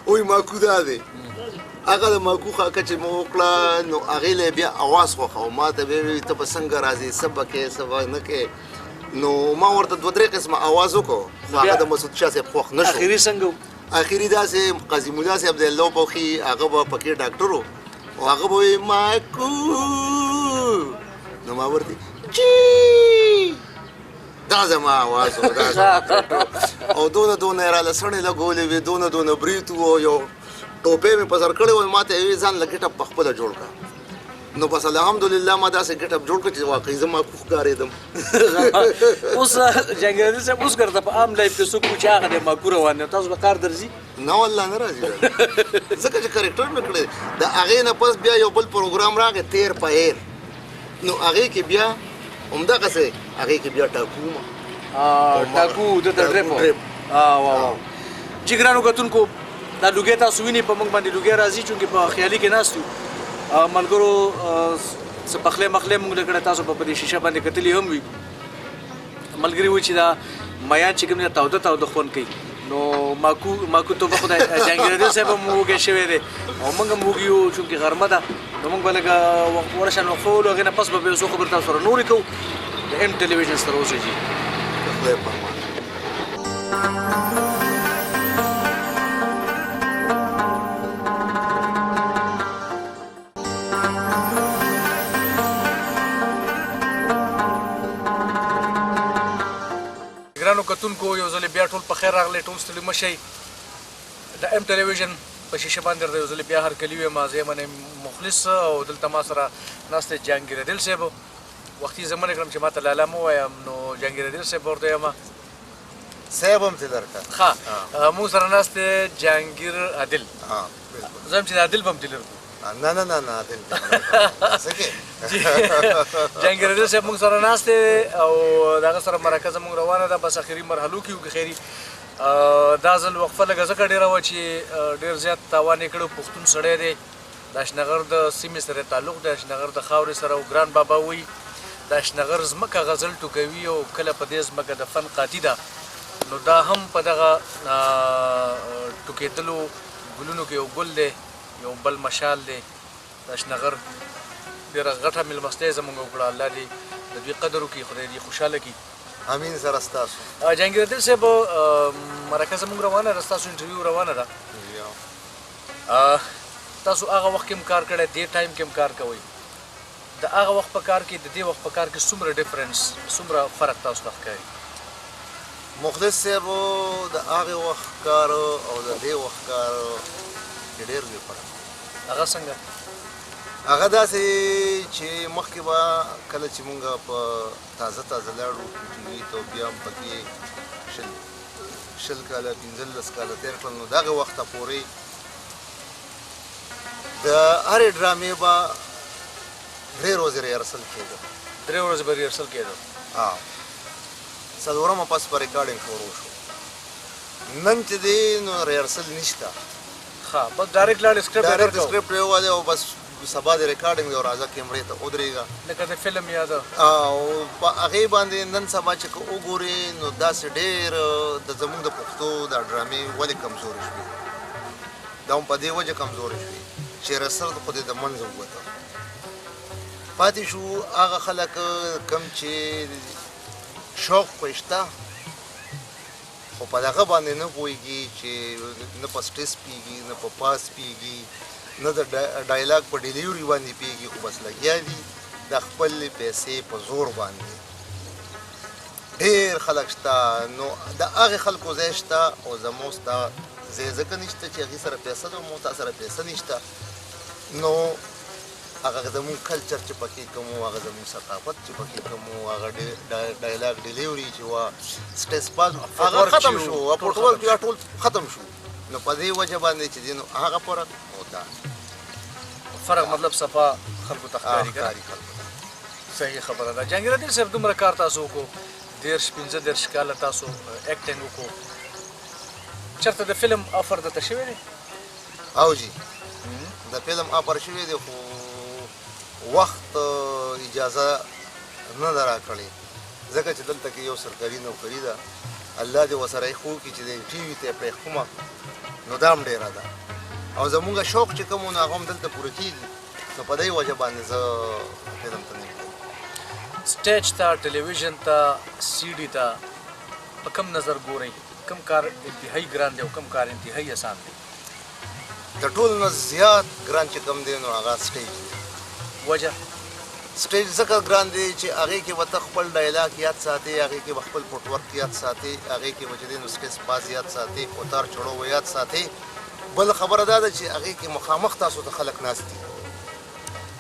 وایي ماکو دا دی. هغه د ماکو خاکه چې مو وکړه نو هغې له بیا اواز خوښه، ما ته بیا ویل ته به څنګه راځې، څه به کوې، څه به نه کوې. نو ما ورته دوه درې قسمه اواز وکړو، خو هغه د مسعود شاه صاحب خوښ نه شو. اخري څنګه و؟ اخري داسې قاضي مولا صاحب دی الله وبخښي، هغه به پکې ډاکټر و او هغه به وایي ماکو، نو ما ورته جی دا زما اواز و، دا زما. او دونه دونه یې راله څڼې لګولې وې، دونه دونه برېت وو، یو ټوپۍ مې په سر کړې وه. ما ته یې ویل ځان له ګېټ اپ په خپله جوړ کړه. نو بس الحمدلله ما داسې ګېټ اپ جوړ کړ چې واقعي زه ماکو ښکارېدم. اوس جهانګیر عادل صاحب، اوس ګرځه په عام لایف کې څوک چې هغه دی ماکو روان دی، تاسو به کار درځي؟ نه والله نه راځي، ځکه چې کرکټر مې کړی. د هغې نه پس بیا یو بل پروګرام راغی تیر په ایر، نو هغې کې بیا همدغسې هغې کې بیا ټاکو ما ټاکو د ډریپ. واه واه جی ګرانو کتونکو، دا لوګی تاسو وینئ په موږ باندې لوګی راځي، چونکې په خیالي کې ناست یو. ملګرو څه پخلی مخلی موږ له کړی، تاسو به په دې شیشه باندې کتلي هم وي. ملګري وایي چې دا میان چې کوم دی تاوده تاوده خوند کوي. نو ماکو ماکو توبه خدای، جهانګیر عادل صاحب هم وږی شوی دی او موږ هم وږي یو، چونکې غرمه ده. نو موږ به لږه ورشان وقفه ولو، هغې نه پس به بیا څو خبرې تاسو سره نورې کوو. د ایم ټلویزیون سره اوسئ جي. د خدای په امان. ګرانو کتونکو، یو ځل بیا ټول په خیر راغلی، ټول ستړي مه شئ. د ایم ټلویزیون په شیشه باندې درته یو ځل بیا هرکلي وایم. زه یم مخلص او دلته ما سره ناست دی جهانګیر عادل صاحب. وختي زه منع کړم چې ما ته لالا مه وایم، نو جهانګیر عادل صاحب ورته یم. صاحب هم ته درکه. ښه، موږ سره ناست دی جهانګیر عادل. زه هم چې د عادل به هم دې لرکو. نه نه نه نه، عادل څه کې. جهانګیر عادل صاحب موږ سره ناست دی او د هغه سره مرکه زموږ روانه ده، بس اخري مرحلو کې یو که خیري. دا ځل وقفه لږه ځکه ډېره وه چې ډېر زیات تاوان یې کړی. پښتون سړی دی، د اشنغر د سیمې سره تعلق دی، اشنغر د خاورې سره. او ګران بابا وایي د اشنغر ځمکه غزل ټوکوي او کله په دې ځمکه د فن قاطي ده. نو دا هم په دغه ټوکېدلو ګلونو کې یو ګل دی، یو بل مشال دی. د اشنغر ډېره غټه مېلمستیا یې زموږ وکړه، الله دې د دوی قدر وکړي، خدای دې خوشحاله کړي. امین سره ستاسو. جهانګیر عادل صاحب، مرکه زموږ روانه ده، ستاسو انټرویو روانه ده. تاسو هغه وخت کې هم کار کړی، دې ټایم کې هم کار کوئ. د هغه وخت په کار کې د دې وخت په کار کې څومره ډیفرنس، څومره فرق تاسو ته ښکاري؟ مخلص صاحب د هغه وخت کار او د دې وخت کار کې ډېر لوی فرق دی. هغه څنګه؟ هغه داسې چې مخکې به کله چې مونږ په تازه تازه لاړو پي ټي وي ته، بیا هم پکې 20 کاله 15 کاله تېر کړل، نو دغه وخته پورې د هرې ډرامې به 3 ورځې ریهرسل کېده. 3 ورځې به ریهرسل کېده. څلورمه پس په ریکارډینګ شروع شو. نن چې دی نو ریهرسل نشته. ښه، بس ډایرکټ لاړې سکرپټ یې ډایرکټ ورکړ. سکرپټ یې ووالی او بس سبا د ریکارډینګ دی او راځه کیمرې ته ودرېږه. لکه د فلم یا د او په هغې باندې نن سبا چې که وګورې نو داسې ډېر د زمونږ د پښتو دا ډرامې ولې کمزورې شوې؟ دا هم په دې وجه کمزورې شوې چې ریهرسل خو دې د منځه ووته. پاتې شو هغه خلک کم چې شوق خو یې شته خو په دغه باندې نه پوهېږي، چې نه په سټریس پوهېږي، نه په پاس پوهېږي، نه د ډایلاګ په ډیلیوري باندې پوهېږي، خو بس لګیا دي د خپلې پیسې په زور باندې. ډېر خلک شته، نو د هغې خلکو ځای شته او زموږ ستا ځای ځکه نشته چې هغې سره پیسه ده او موږ تا سره پیسه نشته. نو هغه زموږ کلچر چې پکې کوم و، هغه زموږ ثقافت چې پکې کوم و، هغه ډایلاګ ډیلیوري چې وه، سټیس پاز، هغه ختم شو، فوټ ورک ټول ختم شو. نو په دې وجه باندې چې دی نو هغه فرق او دا فرق مطلب صفا خلکو ته ښکاري که نه؟ ښکاري خلکو ته. صحیح خبره ده. جهانګیر عادل صاحب دومره کار تاسو وکړو، 30 35 کاله تاسو اکټینګ وکړو، چېرته د فلم افر درته شوی دی؟ او جی، د فلم افر شوی دی خو وخت اجازه نه ده راکړې، ځکه چې دلته کې یو سرکاري نوکري ده، الله دې ورسره ښه وکړي چې د ټي وي ته یې پرېښومه، نو دا هم ډېره ده. او زمونږ شوق چې کوم و نو هغه هم دلته پوره کېږي، نو په دې وجه باندې زه فلم ته نه یم تللی. سټیج ته، ټلویزیون ته، سي ډي ته په کوم نظر ګورئ؟ کوم کار انتهایی ګران دی او کوم کار انتهایی اسان دی؟ د ټولو نه زیات ګران چې کوم دی نو هغه سټیج دی. وجه؟ سټیج ځکه ګران دی چې هغې کې به ته خپل ډایلاګ یاد ساتې، هغې کې به خپل فوټ ورک یاد ساتې، هغې کې به چې دی نو سټیج پاس یاد ساتې، اتار چړو به یاد ساتې. بل خبره دا ده چې هغې کې مخامخ تاسو ته خلک ناست دي،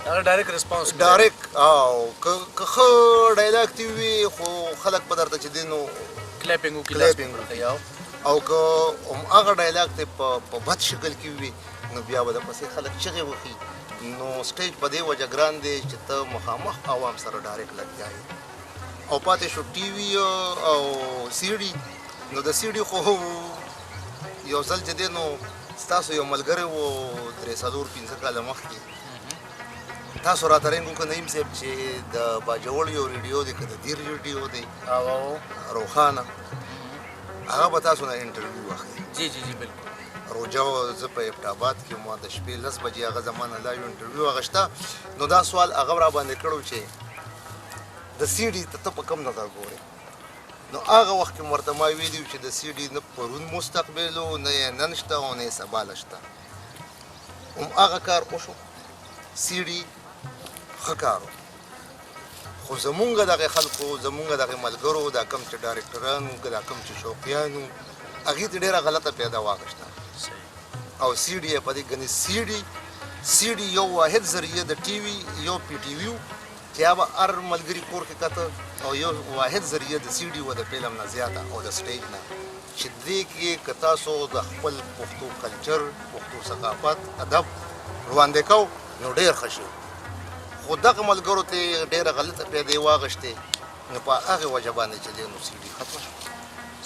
هغه ډایرکټ ریسپانس ډایرکټ. او که ښه ډایلاګ دې وي خو خلک به درته چې دی نو کلیپینګ وکړي، کلیپینګ وکړي. او که هم هغه ډایلاګ دې په بد شکل کې وي نو بیا به درپسې خلک چغې وکړي. نو سټیج په دې وجه ګران دی چې ته مخامخ عوام سره ډایرکټ لګیا یې. او پاتې شو ټي وي او سي ډي، نو د سي ډي خو یو ځل چې دی نو ستاسو یو ملګری و 3 4 5 کاله مخکې تاسو راته رنګ وکړ نعیم صاحب چې د باجوړ یو ریډیو دی که د دیر ریډیو دی روښانه، هغه به تاسو نه انټرویو واخلي. جی جی جی بالکل. روجه زه په ایبټ آباد کې وم، د شپې 10 بجې هغه زما نه لایو انټرویو واخیسته. نو دا سوال هغه را باندې کړو چې د سي ډي ته ته په کوم نظر ګورې؟ نو هغه وخت کې ورته ما ویلي چې د سي ډي نه پرون مستقبل و، نه یې نن شته او نه یې سبا له شته. هم هغه کار وشو، سي ډي ښه کار و، خو زمونږ دغه خلکو، زمونږ دغه ملګرو، دا کوم چې ډایرکټران وو، دا کوم چې شوقیان وو، هغې ته ډېره غلطه پیدا واغېسته. او سي ډي یې په دې ګنې سي ډي یو واحد ذریعه د ټي وي، یو پي ټي وي چې هغه به هر ملګري کور کې کته، او یو واحد ذریعه د سي ډي و د فلم نه زیاته او د سټیج نه، چې دې کې که تاسو د خپل پښتو کلچر، پښتو ثقافت، ادب وړاندې کو نو ډېر ښه شي. خو دغه ملګرو ته یې ډېره غلطه پیدې واغېستې، نو په هغې وجه باندې چې دی نو سي ډي ختمه شوه.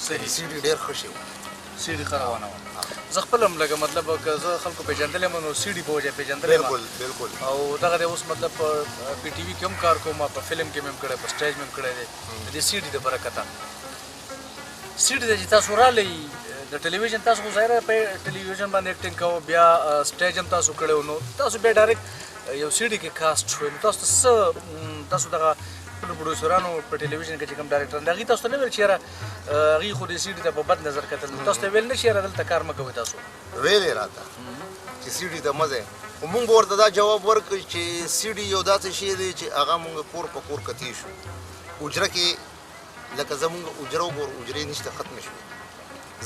صحیح. سي ډي ډېر ښه شی و. سي ډي ښه روانه وه. زه خپل هم لږه مطلب که زه خلکو پېژندلی یم نو سي ډي په وجه پېژندلی یم. بالکل بالکل. او دغه دی اوس مطلب په پي ټي وي کې هم کار کوم، په فلم کې مې هم کړی، په سټیج مې هم کړی دی، د دې سي ډي د برکته. سي ډي ته چې تاسو رالئ د ټلویزیون، تاسو خو ظاهره په ټلویزیون باندې اکټینګ کوو، بیا سټیج هم تاسو کړی و، نو تاسو بیا ډایرکټ یو سي ډي کې کاسټ شوئ، نو تاسو ته څه، تاسو دغه خپلو پروډیوسرانو په ټلویزیون کې چې کوم ډایرکټران دي هغوی تاسو ته نه ویل چې یاره هغوی خو دې سي ډي ته په بد نظر کتل، نو تاسو ته ویل نه چې یاره دلته کار مه کوئ؟ تاسو ویلې راته چې سي ډي ته مه ځئ، خو مونږ به ورته دا جواب ورکړ چې سي ډي یو داسې شی دی چې هغه مونږ کور په کور کتی شو، حجره کې لکه زمونږ اجره وګور، اجرې نشته، ختمې شوې.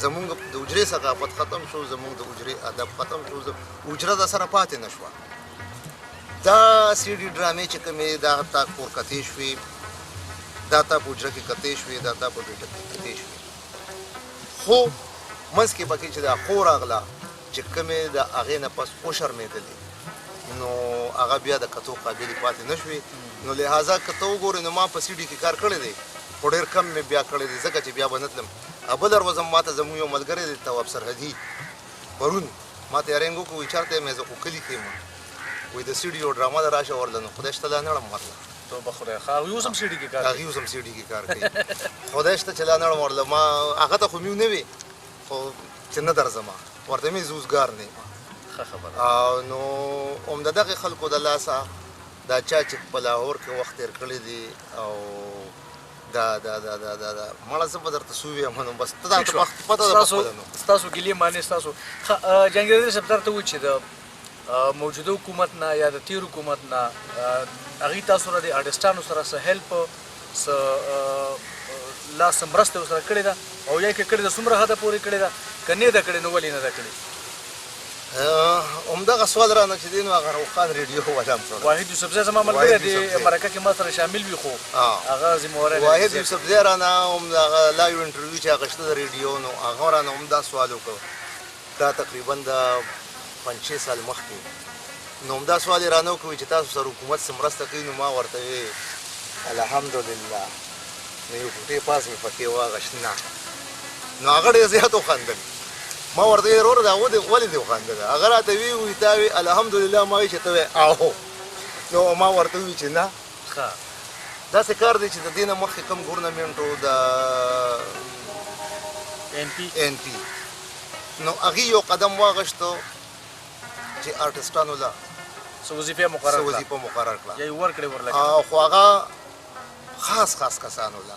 زمونږ د اجرې ثقافت ختم شو، زمونږ د اجرې ادب ختم شو، اجره د سره پاتې نه شوه. دا سی ډي ډرامې چې کومې دا تا کور کتې شوې، دا تا په اجره کې کتې شوې، دا تا په بیټک کې کتې شوې. خو منځ کې پکې چې دا خور راغله چې کومې د هغې نه پس وشرمېدلې، نو هغه بیا د کتو قابلې پاتې نه شوې. نو لهذا که ته وګورې نو ما په سی ډي کې کار کړی دی، خو ډېر کم مې بیا کړی دی، ځکه چې بیا به نه تلم. بله ورځ هم ماته زموږ یو ملګری دی تواب سرحدي، پرون ماته یې رنګ وکړو، وایي چېرته یم؟ زه خو کلي کې یم. وایي د سی ډي یو ډرامه ده، راشه ورله. نو خدای شته لا نه ړم ورله. توبه خدای، ښه هغوی اوس هم سی ډي کې کار کوي؟ هغوی اوس هم سی ډي کې کار کوي. خدای شته چې لا نه ړم ورله. ما هغه ته خو مې نه وي، خو چې نه درځم ورته مې زه اوزګار نه یم. ښه خبره. نو هم د دغې خلکو د لاسه دا چا چې په لاهور کې وخت تېر کړی دی او دا دا دا دا دا دا مړه زه به درته څه ووایم، نو بس ته دا پته ده خپله. نو ستاسو ګیلې معنی ستاسو. ښه جهانګیر صاحب، درته وایي چې د موجوده حکومت نه یا د تیر حکومت نه هغوی تاسو سره د آرټسټانو سره څه هیلپ، څه لاس مرسته ورسره کړې ده، او یا که کړې ده څومره حده پورې کړې ده، که نه ده کړې نو ولې نه ده کړې؟ همدغه سوال رانه چې دی نو هغه روښان ریډیو والا هم سره واحد یوسفزی زما ملګری دی، مرکه کې ما سره شامل وي، خو هغه ذمه واري واحد یوسفزی رانه هم هغه live interview چې هغه شته د ریډیو، نو هغه رانه هم دا سوال وکړ، دا تقریبا د 5-6 سال مخکې. نو همدا سوال یې رانه وکړ چې تاسو سره حکومت څه مرسته کوي؟ نو ما ورته وی الحمدلله، نو یو ټوټې پاس مې پکې واغښت. نه نو هغه ډېر زیات وخندل. ما ورته وی وروره دا ولې دې وخندل؟ هغه راته وی وی تا وی الحمدلله، ما وی چې ته وی آهو. نو ما ورته وی چې نه، ښه داسې کار دی چې د دې نه مخکې کوم ګورنمنټ و د این پي، این پي، نو هغې یو قدم واغښتو چې آرټسټانو له څه وظیفه مقرر څه وظیفه مقرر کړه، یا یې ورکړې ورله، خو هغه خاص خاص کسانو له.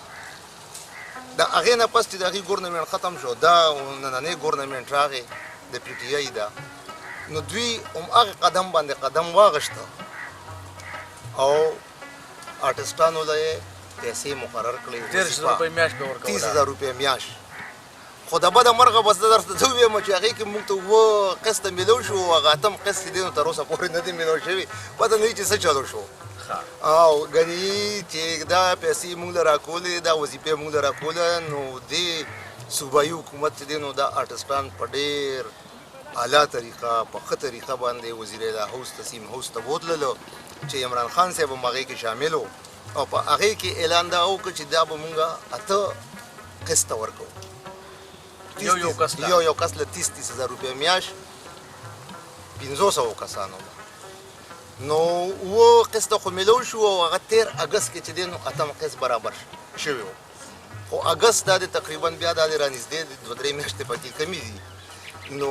د هغې نه پس چې د هغې ګورنمنټ ختم شو، دا نننی ګورنمنټ راغی د پي ټي آی ده، نو دوی هم هغه قدم باندې قدم واغښته او آرټسټانو له یې پیسې مقرر کړې، 30,000 روپۍ میاشت به ورکوله، 30,000 روپۍ میاشت. خو د بده مرغه بس زه درته څه ووایم چې هغې کې موږ ته 7 قسطه میلو شو، هغه اتم قسط دی نو تر اوسه پورې نه دی میلو شوی، پته نه چې څه چلو شو. او ګنې چې دا پیسې موږ له راکولې، دا وظیفې موږ له راکوله، نو دې صوبایي حکومت چې دی نو دا آرټسټان په ډېر اعلی طریقه، په ښه طریقه باندې وزیر اعلی هاوس ته، سیم هاوس ته بوتللو چې عمران خان صاحب هم هغې کې شامل و، او په هغې کې اعلان دا وکړ چې دا به موږ 8 قسطه ورکوو، یو یو کس له، یو یو کس له 30,000 روپۍ میاشت، 500 کسانو له. نو 7 قسطه خو میلو شو، او هغه تېر اګست کې چې دی نو اتم قسط برابر شوی و، خو اګست دا دی تقریبا بیا دا دی رانږدې 2-3 میاشتې پکې کمې دي، نو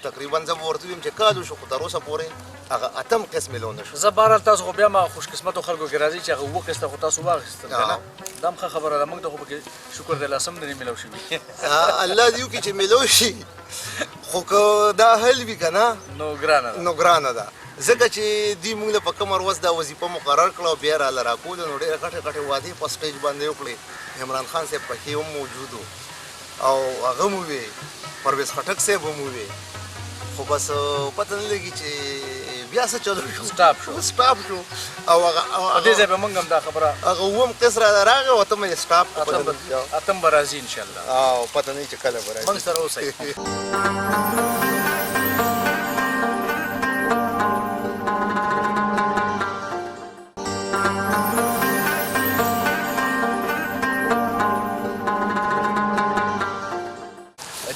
تقریبا زه به ورته ووایم چې کال وشو، خو تر اوسه پورې هغه اتم قسط میلو نه شو. زه بهرحال تاسو خو بیا ما خوشقسمتو خلکو کې راځي چې هغه 7 قسطه خو تاسو واخیستل که نه، دا هم ښه خبره ده، موږ ته خو پکې شکر دی لا سم نه دی میلو شوي. الله دې وکړي چې میلو شي، خو که دا حل وي که نه نو ګرانه ده، نو ګرانه ده، ځکه چې دوی موږ له په کومه ورځ دا وظیفه مقرر کړه او بیا راله راکوله، نو ډېرې غټې غټې وعدې په سټیج باندې وکړې. عمران خان صاحب پکې هم موجود و، او هغه مو وی، پرویز خټک صاحب هم وی، خو بس پته نه لګي چې بیا څه چلو شو، سټاپ شو، سټاپ شو. او هغه په دې ځای به موږ هم دا خبره، هغه اووم قسط راله راغی او اتم یې سټاپ کړ، اتم به راځي انشاءالله، او پته نه چې کله به راځي. موږ سره اوسئ.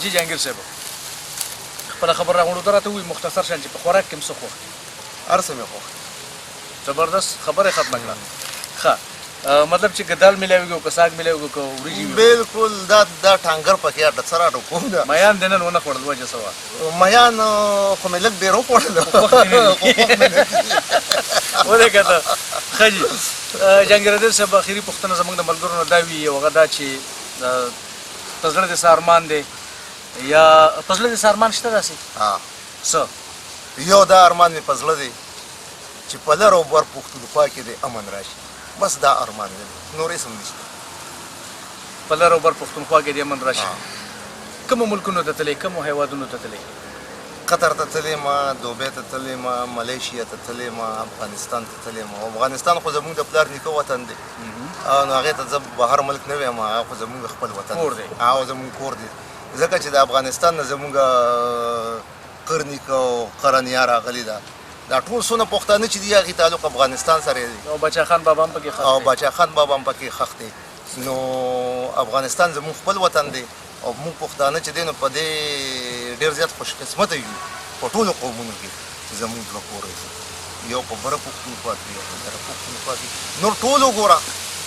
جی جهانګیر صاحب، خپله خبره راغونډو ته راته ووایي مختصر شان چې په خوراک کې هم څه خوښ دي؟ هر څه مې خوښ دي. زبردست خبره ختمه کړه. ښه، مطلب چې که دال میلاویږي او که ساګ میلاویږي که وریجې وي. بالکل، دا دا ټانګر پکې اډه څه راډو کوم ده. میان دې نن ونه خوړل، وجه څه وه؟ میان خو مې لږ ډېر وخوړل، خو خوښ مې نه دي. ودې کته. ښه جي جهانګیر عادل صاحب، اخري پوښتنه زموږ د ملګرو نه دا وي، او هغه دا چې په زړه دې څه ارمان دی، یا په زړه دې څه ارمان شته داسې؟ څه؟ یو دا ارمان مې په زړه دی چې په لر او بر پښتونخوا کې دې امن راشي، بس دا ارمان مې دی، نور هېڅ هم نشته. په لر او بر پښتونخوا کې دې امن راشي. کومو ملکونو ته تللی، کومو هیوادونو ته تللی؟ قطر ته تللی یم، دوبۍ ته تللی یم، ملیشیا ته تللی یم، افغانستان ته تللی یم. افغانستان خو زموږ د پلار نیکه وطن دی، نو هغې ته زه بهر ملک نه وایم، هغه خو زموږ خپل وطن کور دی، هغه زموږ کور دی، ځکه چې د افغانستان نه زموږ قر نیکه او قرنیا راغلې ده. دا ټول څونه پښتانه چې دي هغې تعلق افغانستان سره دی، او باچا خان بابا هم پکې ښخ دی، او باچا خان بابا هم پکې ښخ دی. نو افغانستان زموږ خپل وطن دی، او موږ پښتانه چې دی نو په دې ډېر زیات خوش قسمته یو په ټولو قومونو کې چې زموږ دوه کوره دي، یو په بره پښتونخوا کې، یو په لره پښتونخوا کې. نور ټول وګوره،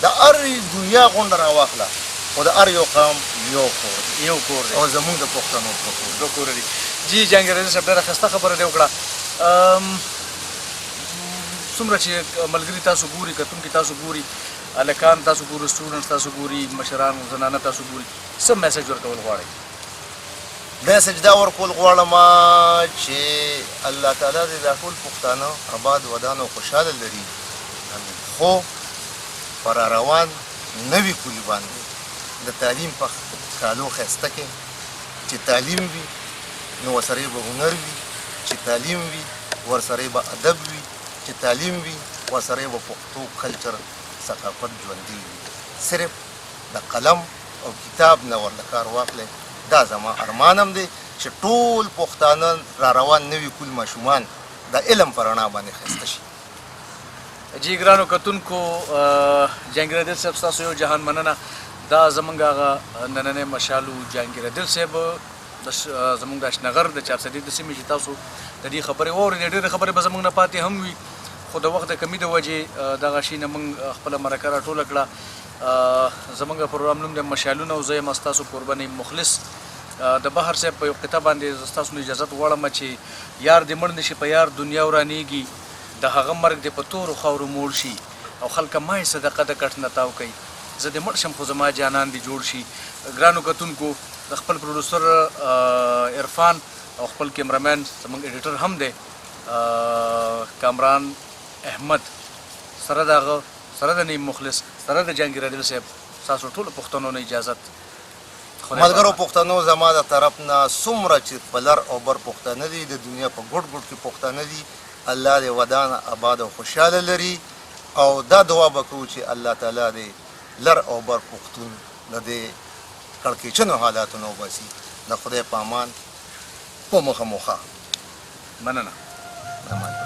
د هر دنیا غونډه راواخله، خو د هر یو قوم یو کور دی، یو کور دی، او زموږ د پښتنو دوه کور دوه کوره دي. جی جهانګیر عزیز صاحب، ډېره ښایسته خبره دې وکړه. څومره چې ملګري تاسو ګوري، کتونکي تاسو ګوري، هلکان تاسو ګوري، سټوډنټس تاسو ګوري، مشران زنانه تاسو ګوري، څه میسج ورکول غواړئ؟ میسج دا ورکول غواړم چې الله تعالی دې دا ټول پښتانه آباد، ودان او خوشحاله لري، خو په را روان نوي کلي باندې د تعلیم په کالو ښایسته کې، چې تعلیم وي نو ورسره به هنر وي، چې تعلیم وي ورسره به ادب وي، چې تعلیم وي ورسره به پښتو کلچر ثقافت ژوندی وي. صرف د قلم او کتاب نه ورله کار واخلئ. دا زما ارمان هم دی چې ټول پښتانه را روان نوي کول ماشومان د علم په رڼا باندې ښایسته شي. جی ګرانو کتونکو، جهانګیر عادل صاحب ستاسو یو جهان مننه. دا زمونږ هغه نننی مشال و، جهانګیر عادل صاحب زمونږ د اشنغر د چارسدې د سیمې، چې تاسو د دې خبرې واورېدې. ډېرې خبرې به زمونږ نه پاتې هم وي، خو د وخت د کمي د وجې دغه شي نه مونږ خپله مرکه راټوله کړه. زمونږ پروګرام نوم دی مشالونه، او زه یم ستاسو کوربه نعیم مخلص. د بحر صاحب په یو قطعه باندې زه ستاسو نه اجازت غواړم چې یار دې مړ نه شي په یار دنیا ورانېږي، د هغه مرګ دې په تورو خاورو موړ شي، او خلکه ما یې صدقه د کټ نه تاو کوي، زه دې مړ شم خو زما جانان دې جوړ شي. ګرانو کتونکو، د خپل پروډوسر عرفان او خپل کیمرامین زمونږ ایډیټر هم دی کامران احمد سره، د هغه سره د نعیم مخلص سره د جهانګیر عادل صاحب ستاسو ټولو پښتنو نه اجازت. ملګرو پښتنو، زما د طرف نه څومره چې په لر او بر پښتانه دي، د دنیا په ګوټ ګوټ کې پښتانه دي، الله دې ودان، آباد او خوشحاله لري، او دا دعا به کوو چې الله تعالی دې لر او بر پښتون د دې کړکېچنو حالاتو نه وباسي. د خدای په امان، په مخه مو ښه. مننه. مننه.